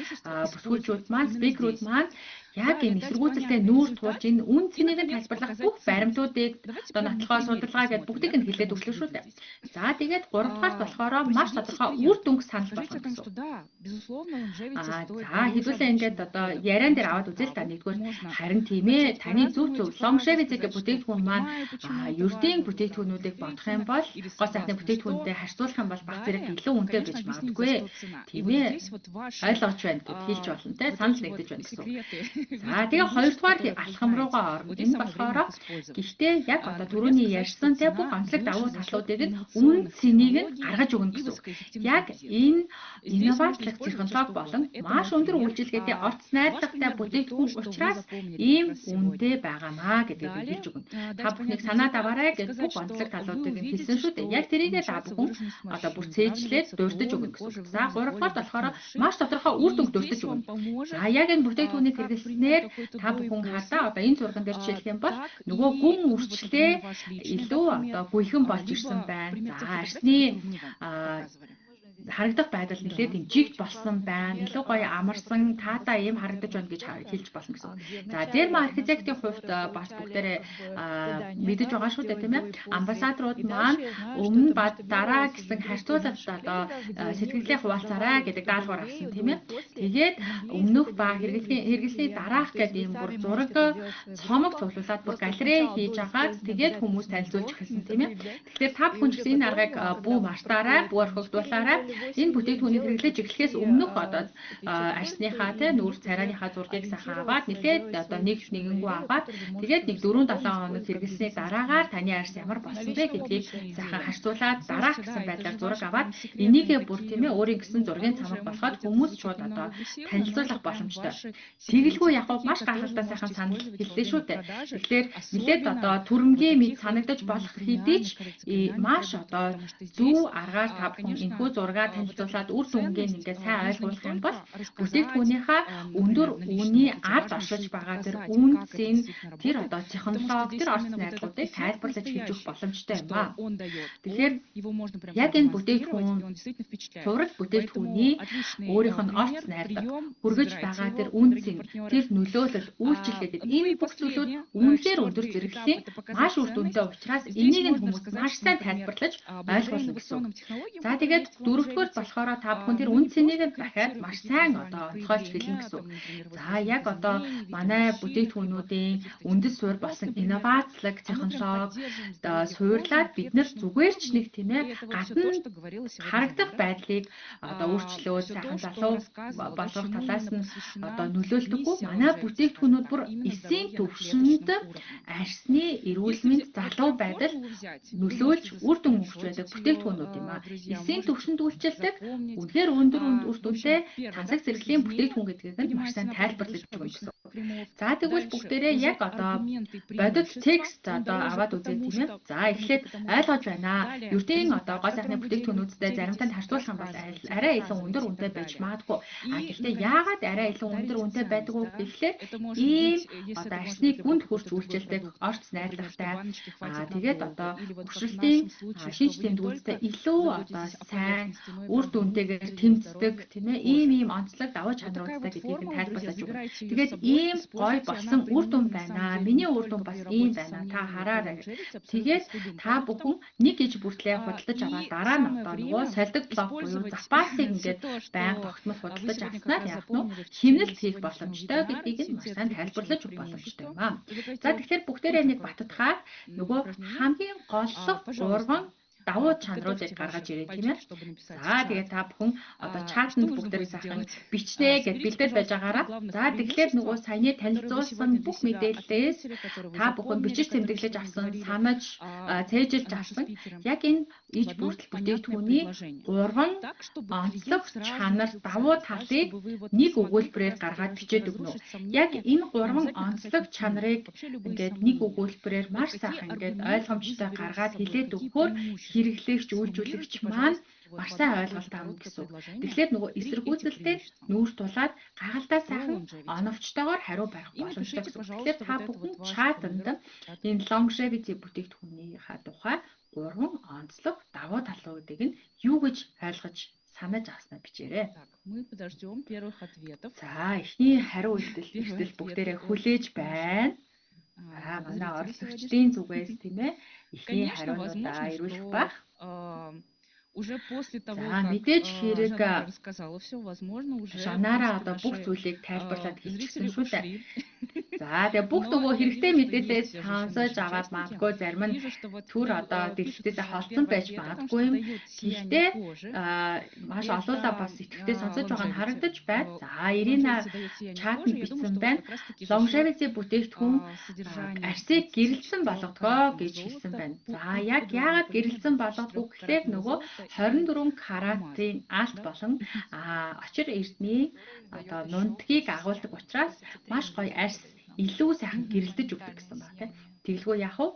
бүсгүйчүүд маань, спикерүүд маань яг энэ эсэргүүцэлтэй нүүр тулж энэ үнэ цэнийг нь тайлбарлах бүх баримтуудыг, одоо нотлохоо, судалгаа гэдээ бүгдийг нь хэлээд өглөө шүү дээ. За, тэгээд гуравдугаарт болохоор маш тодорхой үр дүнг санал болгоно гэсэн. Аа, за, хэдүүлээ ингээд одоо яриан дээр аваад үзье л та. Нэгдүгээр, харин тийм ээ, таны зөв зөв, Longevity гэх бүтээгдэхүүн маань ердийн бүтээгдэхүүнүүдийг бодох юм бол, гоо сайхны бүтээгдэхүүнтэй харьцуулах юм бол баг зэрэг илүү үнэтэй байж магадгүй. Тийм ээ. Ойлгож байна гэд хэлж болно те, санал нэгдэж байна гэсэн. За, тэгээ хоёрдугаар алхам руугаа орно. Энэ болохоор гэхдээ яг одоо түрүүний ярьсан те бүх онцлог давуу талуудыг нь, үнэ цэнийг нь гаргаж өгнө гэсэн үг. Яг энэ инновацлог технологи болон маш өндөр үйлчилгээтэй орц найрлагатай бүтээгдэхүүн учраас ийм үнэтэй байгаамаа гэдгийг хэлж өгнө. Та бүхнийг санаад аваарай гэж бүх онцлог талуудыг нь хэлсэн шүү дээ. Яг тэрийгээ та бүхэн одоо бүр цээжлээд дурдаж өгнө гэсэн үг. За, гуравдугаарт болохоор маш тодорхой үр дүнг дурдаж өгнө. За, яг энэ бүтээгдэхүүнийг хэрэглэснээр та бүхэн хадаа одоо энэ зурган дээр жишээлх юм бол нөгөө гүн үрчлээ илүү одоо гүйхэн болж ирсэн байна. За, арсны харагдах байдал нэлээд юм жигд болсон байна. Илүү гоё амарсан, таатай ийм харагдаж байна гэж хэлж болно гэсэн. За, дерма архитектын хувьд бас бүгдээрээ мэдэж байгаа шүү дээ, тийм ээ. Амбассадорууд маань өмнө ба дараа гэсэн харьцуулалт одоо сэтгэлээ хуваалцаарай гэдэг даалгавар авсан, тийм ээ. Тэгээд өмнөх ба хэрэглэхний дараах гэдэг ийм бүр зураг цомог цуглуулад бүр галерей хийж агаад тэгээд хүмүүс танилцуулж эхэлсэн, тийм ээ. Тэгэхээр та бүхэн ч гэсэн энэ аргыг бүү мартаарай, бүү орхигдуулаарай. Энэ бүтээгдэхүүнийг хэрэглэж эхлэхээс өмнөх одоо арьсныхаа тий нүүр царайныхаа зургийг сайхан аваад нэлээд одоо нэг нэгэнгүү аваад тэгээд нэг 4-7 хоног хэрэглэсний дараагаар таны арьс ямар болсон бэ гэдгийг сайхан харьцуулаад дараах гэсэн байдлаар зураг аваад энийгээ бүр тийм ээ өөрийн гэсэн зургийн цамаг болгоод хүмүүс шууд одоо танилцуулах боломжтой. Тэгэлгүй яг маш гайхалтай сайхан санал хэллээ шүү дээ. Тэгэхээр нэлээд одоо төрөмгийн мэд санагдаж болох хэдий ч маш одоо зөв аргаар та бүхэн энэхүү зургаа танилцуулаад үр дүнгээ ингээд сайн ойлгуулах юм бол бүтээгдэхүүнийхээ өндөр үнийн ард оршиж байгаа тэр үнцийн тэр одоо технологи тэр орц найдваруудыг тайлбарлаж хийж өгөх боломжтой юм аа. Тэгэхээр яг энэ бүтээгдэхүүн цуврал бүтээгдэхүүний өөрийнх нь орц найрлага хүргэж байгаа тэр үнцийн тэр нөлөөлөл үйлчилгээ гэдэг энэ бүх зүйлүүд үнэхээр өндөр зэрэглэлийн маш үр дүнтэй учраас энийг нь хүмүүс маш сайн тайлбарлаж ойлгуулна гэсэн. За тэгээд дөрөвдүгээр болохоор та бүхэн тэр үн цэнийг нь дахиад маш сайн одоо онцгойлж хэлнэ гэсэн. За яг одоо манай бүтээгдэхүүнүүдийн үндэс суурь болсон инновацлог технологи одоо суурлаад бид нар зүгээр ч нэг тийм ээ гадна харагдах байдлыг одоо өөрчлөөд сайхан залуу болгох талаас нь одоо нөлөөлдөггүй. Манай бүтээгдэхүүнүүд бүр эсийн төвшөнд арьсны эрүүл мэнд залуу байдал нөлөөлж үр дүн өгч байдаг бүтээгдэхүүнүүд юм аа. Эсийн төвшөнд үйлчилдэг үнэхээр өндөр үр дүнтэй тансаг зэрэглэлийн бүтээгдэхүүн гэдгийг нь маш сайн тайлбарлаж өгнө гэсэн. За тэгвэл бүгдээрээ яг одоо бодит текст одоо аваад үзье тийм ээ. За эхлээд ойлгож байна. Ердийн одоо гоо сайхны бүтээгдэхүүнүүдтэй заримтай харьцуулах юм бол арай илүү өндөр үнэтэй байж магадгүй. А гэхдээ яагаад арай илүү өндөр үнэтэй байдаг вэ гэхлээр ийм одоо арьсны гүнд хурц үйлчилдэг орц найрлагатай тэгээд одоо хөшрөлтийн шинж тэмдгүүдтэй илүү одоо сайн үр дүнтэйгээр тэмцдэг тийм ээ ийм ийм онцлог давуу чанаруудтай гэдгийг нь тайлбарлаж өгнө. Тэгээд ийм гоё болсон үр дүн байна. Миний үр дүн бас ийм байна. Та хараарай. Тэгээд та бүхэн нэг иж бүртлээ худалдаж аваад дараа нь одоо нөгөө сольдог блок буюу запасыг ингээд байнга тогтмол худалдаж авснаар яах нь хэмнэлт хийх боломжтой гэдгийг нь маш сайн тайлбарлаж өгөх боломжтой юм аа. За тэгэхээр бүгдээрээ нэг баттгаад нөгөө хамгийн голлох гурван давуу чанаруудыг гаргаж ирээ тийм ээ. За тэгээд та бүхэн одоо чатанд бүгдээрээ сайхан бичнэ гэд бэлдээд байж байгаараа. За тэгэхээр нөгөө саяны танилцуулсан бүх мэдээллээс та бүхэн бичиж тэмдэглэж авсан, санаж, цээжилж авсан яг энэ иж бүрдэл бүтээгдэхүүний гурван онцлог чанар давуу талыг нэг өгүүлбэрээр гаргаад бичээд өгнө. Яг энэ гурван онцлог чанарыг ингээд нэг өгүүлбэрээр маш сайхан ингээд ойлгомжтой гаргаад хэлээд өгөхөөр хэрэглэгч, үйлжүүлэгч маань маш сайн ойлголт авна гэсэн үг. Тэгэхээр нөгөө эсэргүүцэлтэй нүүр тулаад гайхалтай сайхан оновчтойгоор хариу барих боломжтой гэсэн үг. Тэгэхээр та бүхэн чатанд энэ longevity бүтээгдэхүүнийхаа тухай гурван онцлог давуу талуудыг нь юу гэж ойлгож санаж авснаа бичээрэй. Мы подождем первых ответов. За, эхний хариу үйлдэл бүгдээрээ хүлээж байна. За, манай оролцогчдын зүгээс тийм ээ эхний хариунуудаа ирүүлэх байх. Уже после того, За, как мэдээж хэрэг Жанара рассказала все, возможно, уже Жанара одоо бүх зүйлийг тайлбарлаад хэлчихсэн зрители шүү дээ. ушли. За, тэгээ бүх Но нөгөө я хэрэгтэй вижу, что мэдээлэлээ есть все же еще сонсож наши аваад участники. магадгүй зарим нь Вижу, что вот түр одоо пишут дэлгэцээс уже холцсон первый байж ответ о том, магадгүй что юм. дает сияние Гэхдээ кожи. маш олоолаа Это бас идэвхтэй сонсож байгаа нь longevity. харагдаж байна. За, Ирина Longevity дает сияние чатанд кожи. Я думаю, бичсэн что вот байна. как раз-таки за счет Longevity бүтээгдэхүүн содержания арьсыг гэрэлтсэн болгодгоо 24-каратного гэж хэлсэн золота, байна. За, пудры, яг яагаад например, гэрэлтсэн болгодгүй гэхлээр 24-каратного нөгөө золота и 24 алмаз. каратын алт Да? болон очир эрдний Дает одоо еще нунтгийг агуулдаг сияние учраас кожи. Это маш именно гоё арьс работает нам. илүү сайхан гэрэлтэж Мгм. өгдөг гэсэн Моментальное байна тийм. сияние. Тэгэлгүй яах вэ?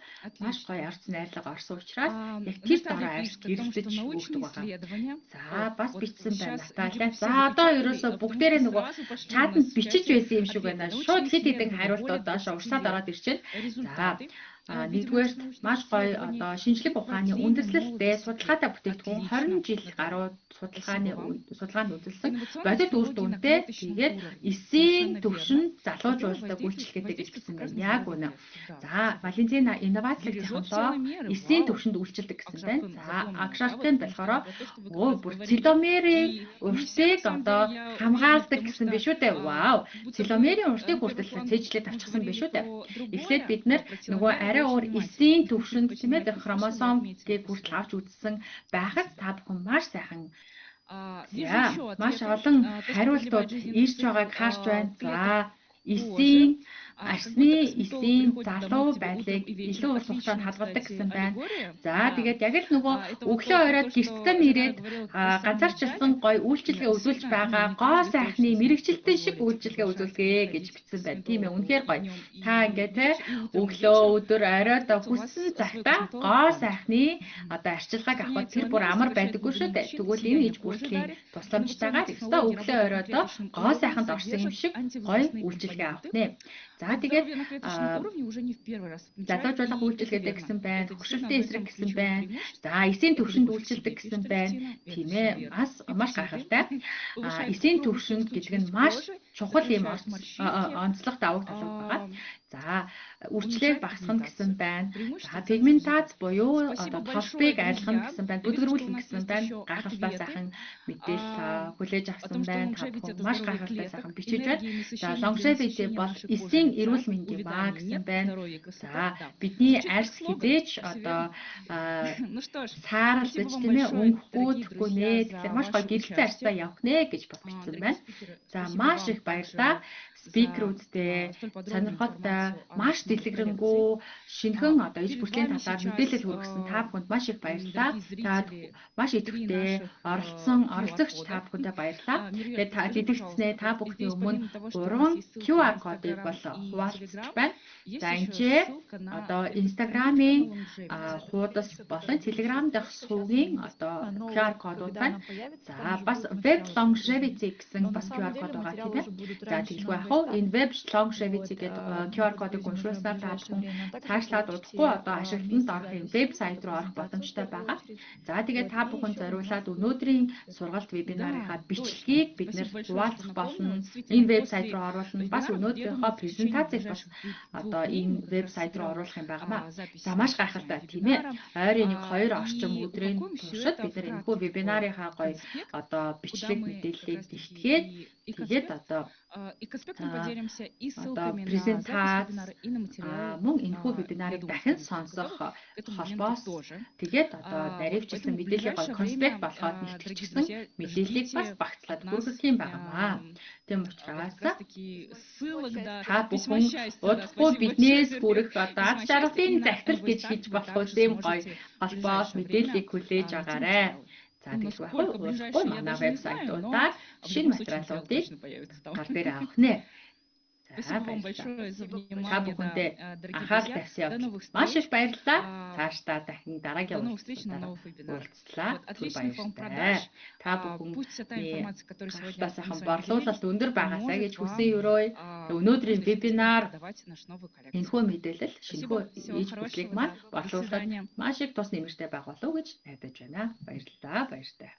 Маш Отлично. гоё арц найрлага орсон учраас яг тэр Наталья дороо арьс пишет о том, что гэрэлтэж өгдөг научные байгаа. исследования. За, О, бас вот бичсэн байна сейчас, Наталья. видимо, все За, одоо допечатали, ерөөсөө потому что бүгдээрээ нөгөө сразу пошли у чатанд нас в бичиж чате байсан юм шиг ответы. байна. Шууд Научные хэд хэдэн исследования хариултууд более доошо 20 урсаад лет. ороод ирж байна. За, Результаты, видимо, нэгдүгээрт научных маш гоё исследований одоо шинжлэх и ухааны продление үндэслэлтэй молодости. судалгаатай бүтээгдэхүүн 20 Отлично, жил Наталья. гаруй Спасибо вам. судалгаанд үндэслэн Инновационные бодит үр технологии на дүнтэй клеточном тэгээд уровне. эсийн Совершенно верно. төвшөнд Которая залуужуулдаг воздействует, үйлчилгээтэй гэж воздействует бичсэн как раз байна. на Яг здоровье үнэ. клеток. Да. За, Валентина инновацлог Бережет технологи теломеры. эсийн Вау. төвшөнд үйлчилдэг гэсэн байна. Акшаркын За, запомнила, да, вот, Акшаркын потому что болохоор это про то, что вы как өө раз бүр говорили. теломерийн И не все, на уртыг самом одоо деле, я уверена, хамгаалдаг потому гэсэн что биш үү дээ. Вау. как будто бы Теломерийн на уртыг первый хүртэл план цээжлээд мы авчихсан биш говорили үү дээ. про Эхлээд другое, бид нэр а про нөгөө теломеры арай очень өөр внимательно. эсийн төвшөнд Очень тийм ээ тэр внимательно слушали и отметили хромосомыг для хүртэл себя. авч үзсэн байхад Спасибо. та бүхэн маш сайхан За, маш олон хариултууд ирж байгааг харж байна. За, эсийн арсны эсийн залуу байдлыг илүү урт хугацаанд хадгалдаг гэсэн байна. За, тэгээд яг л нөгөө өглөө оройд гэртээ ирээд ганцаарчилсан гоё үйлчилгээ үзүүлж байгаа гоо сайхны мэрэгчлэлтэн шиг үйлчилгээ үзүүлгээ гэж бичсэн байна. Тийм ээ, үнэхээр гоё. Та ингээ те өглөө өдөр оройд хүссэн цагтаа гоо сайхны одоо арчилгааг авахд тэр бүр амар байдаггүй шүү дээ. Тэгвэл энэ иж бүртгэлийн тусламжтайгаар ёстой өглөө оройд гоо сайханд орсон юм шиг гоё үйлчилгээ авах нэ. За, тэгээд залуучуулах үйлчилгээтэй гэсэн байна, хөгшөлтийн эсрэг гэсэн байна. За, эсийн төвшөнд үйлчилдэг гэсэн байна. Тийм ээ, бас маш гайхалтай. Эсийн төвшөнд гэдэг нь маш чухал юм онцлог давуу тал байгаа. За, үрчлээг багасгах гэсэн байна. За, пигментац буюу одоо толбыг арилгах гэсэн байна. Бүдгэрүүлнэ гэсэн байна. Гайхалтай сайхан мэдээлэл хүлээж авсан байна. Та бүхэн маш гайхалтай сайхан бичиж байна. За, longevity бол эсийн эрүүл мэнд юм аа гэсэн байна. За, бидний арьс хизээч одоо сааралдаж, тийм ээ, өнгөхгүй тэхгүй нэ. Тэгэхээр маш гоё гэрэлтсэн арьстай явах нэ гэж бас бичсэн байна. За, маш их баярлалаа спикерүүдтэй, сонирхолтой, маш дэлгэрэнгүй шинэхэн одоо иж бүртгэлийн талаар мэдээлэл хүргэсэн та бүхэнд маш их баярлалаа. Та маш идэвхтэй оролцсон оролцогч та бүхэндээ баярлалаа. Тэгээд та дэлгэцнээ та бүхний өмнө гурван QR кодыг бол хуваалцаж байна. За, энэ ч одоо Instagram-ийн хуудас болон Telegram дахь сувгийн одоо QR кодууд байна. За, бас Web Longevity гэсэн бас QR код байгаа, тийм ээ. За, тэгэлгүй яах вэ? Энэ Web Longevity гэдэг QR кодыг уншуулснаар та бүхэн цаашлаад удахгүй одоо ашиглалтанд орох юм вебсайт руу орох боломжтой байгаа. За, тэгээд та бүхэн зориулаад өнөөдрийн сургалт вебинарынхаа бичлэгийг бид нэр хуваалцах болно. Энэ вебсайт руу оруулна. Бас өнөөдрийнхөө презентацийг бас одоо энэ вебсайт руу оруулах юм байна. За, маш гайхалтай, тийм ээ. Ойрын нэг 2 орчим өдрийн туршид бид нар энэхүү вебинарынхаа гоё одоо бичлэг мэдээллийг тэгтгээд, тэгээд одоо презентац мөн энэхүү вебинарыг дахин сонсох холбоос, тэгээд одоо наривчлсан мэдээллийг гоё конспект болгоод нэгтгэжсэн мэдээллийг бас багцлаад хүргэх юм байна. Тийм учраас та бүхэн удахгүй биднээс хүрэх одоо аз жаргалын захидал гэж хийж болох үл юм гоё холбоос мэдээллийг хүлээж агаарай. За, тэгвэл удахгүй манай вебсайтуудаар шинэ материалуудыг гар дээр авах нэ. За, та бүхэндээ анхаарал тавьсан явдал маш их баярлалаа. Цаашдаа дахин дараагийн уулзлаа. Баяртай. Та бүхэн сайхан борлуулалт өндөр байгаасай гэж хүсэн ерөөе. Өнөөдрийн вебинар, энэхүү мэдээлэл шинэхүү иж бүтлийг маань борлуулахад маш их тус нэмэртэй байх болов уу гэж найдаж байна. Баярлалаа. Баяртай.